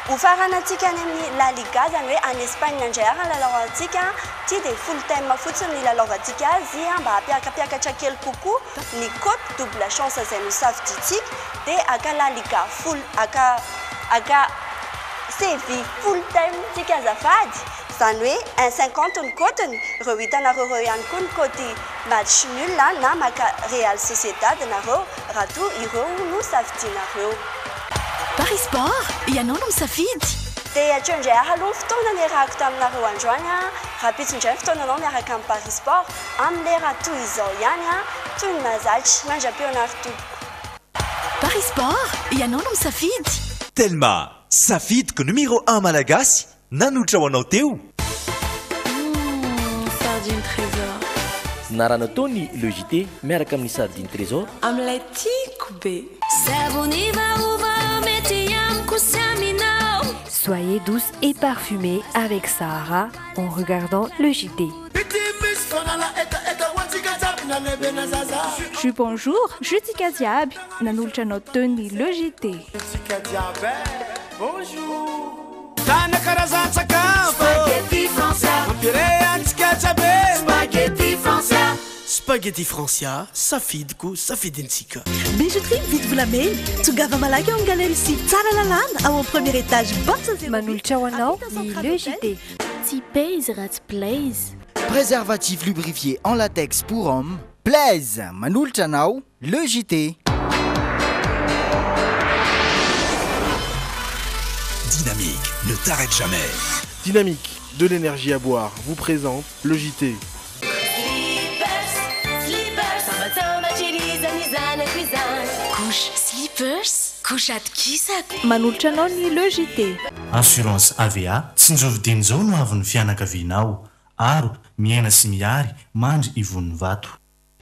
S: Hofaranantsika any amin'ny La Liga, izany hoe any Espagne indray ary ny lalaovantsika. Ity dia full time fotsiny ny hilalaovantsika azy mba hampiakapiakatra kely kokoa ny cote double chance izay nosafidiantsika. Dia haka La Liga full, haka, haka Séville full time tsika azafady. Izany hoe un cinquante ny cote-ny. Ireo hitanareo ireo ihany koa ny cote match nul na maka Real Sociedad nareo raha toa ireo no safidianareo.
R: Paris Sport, ianao no misafidy.
S: Dia hatreo indray ary aloha ny fotoana niarahako taminareo androany an! Rahampitso indray ny fotoananao miaraka amin'ny Paris Sport amin'ny lera toy izao ihany an! Toy ny mahazatra. Mandra-pihaona ary tompoko.
R: Paris Sport, ianao no misafidy.
H: Telma, safidiko numéro un malagasy nanolotra ho anao teo.
N: Sardine Trésor.
F: Narana teo ny Le JT miaraka amin'ny Sardine Trésor.
N: Amin'ilay tiako be. Savony vaovao mety amiko sy aminao.
B: Soyez douce et parfumée avec Sahara en regardant le JT.
L: Jus bonjour, jus tsika jiaby, nanolotra anao teo ny Le JT.
T: Tana karazan-tsakafo Spaghetti Francia Mampiray antsika jiaby Spaghetti Francia Spaghetti Francia, safidiko, safidintsika.
R: Bijouterie mividy volamena, tongava malaky ao amin'ny galerie sy Tsaralalàna ao amin'ny premier étage box 08.
B: Manolotra ho anao ny Le JT.
A: Tsy pays raha tsy blaze.
U: Préservatif lubrifié en latex pour homme, Blaze manolotra anao Le JT.
V: Dynamique ne t'arrête jamais.
E: Dynamique, de l'énergie à boire, vous présente le JT.
R: Couche slippers, couche atokisako.
L: Manolotra anao ny Le JT.
Y: Assurance AVA, tsinjovy dieny izao no avin'ny fianakavianao. Aro, miaina sy mihary, mandry ivon'ny vato.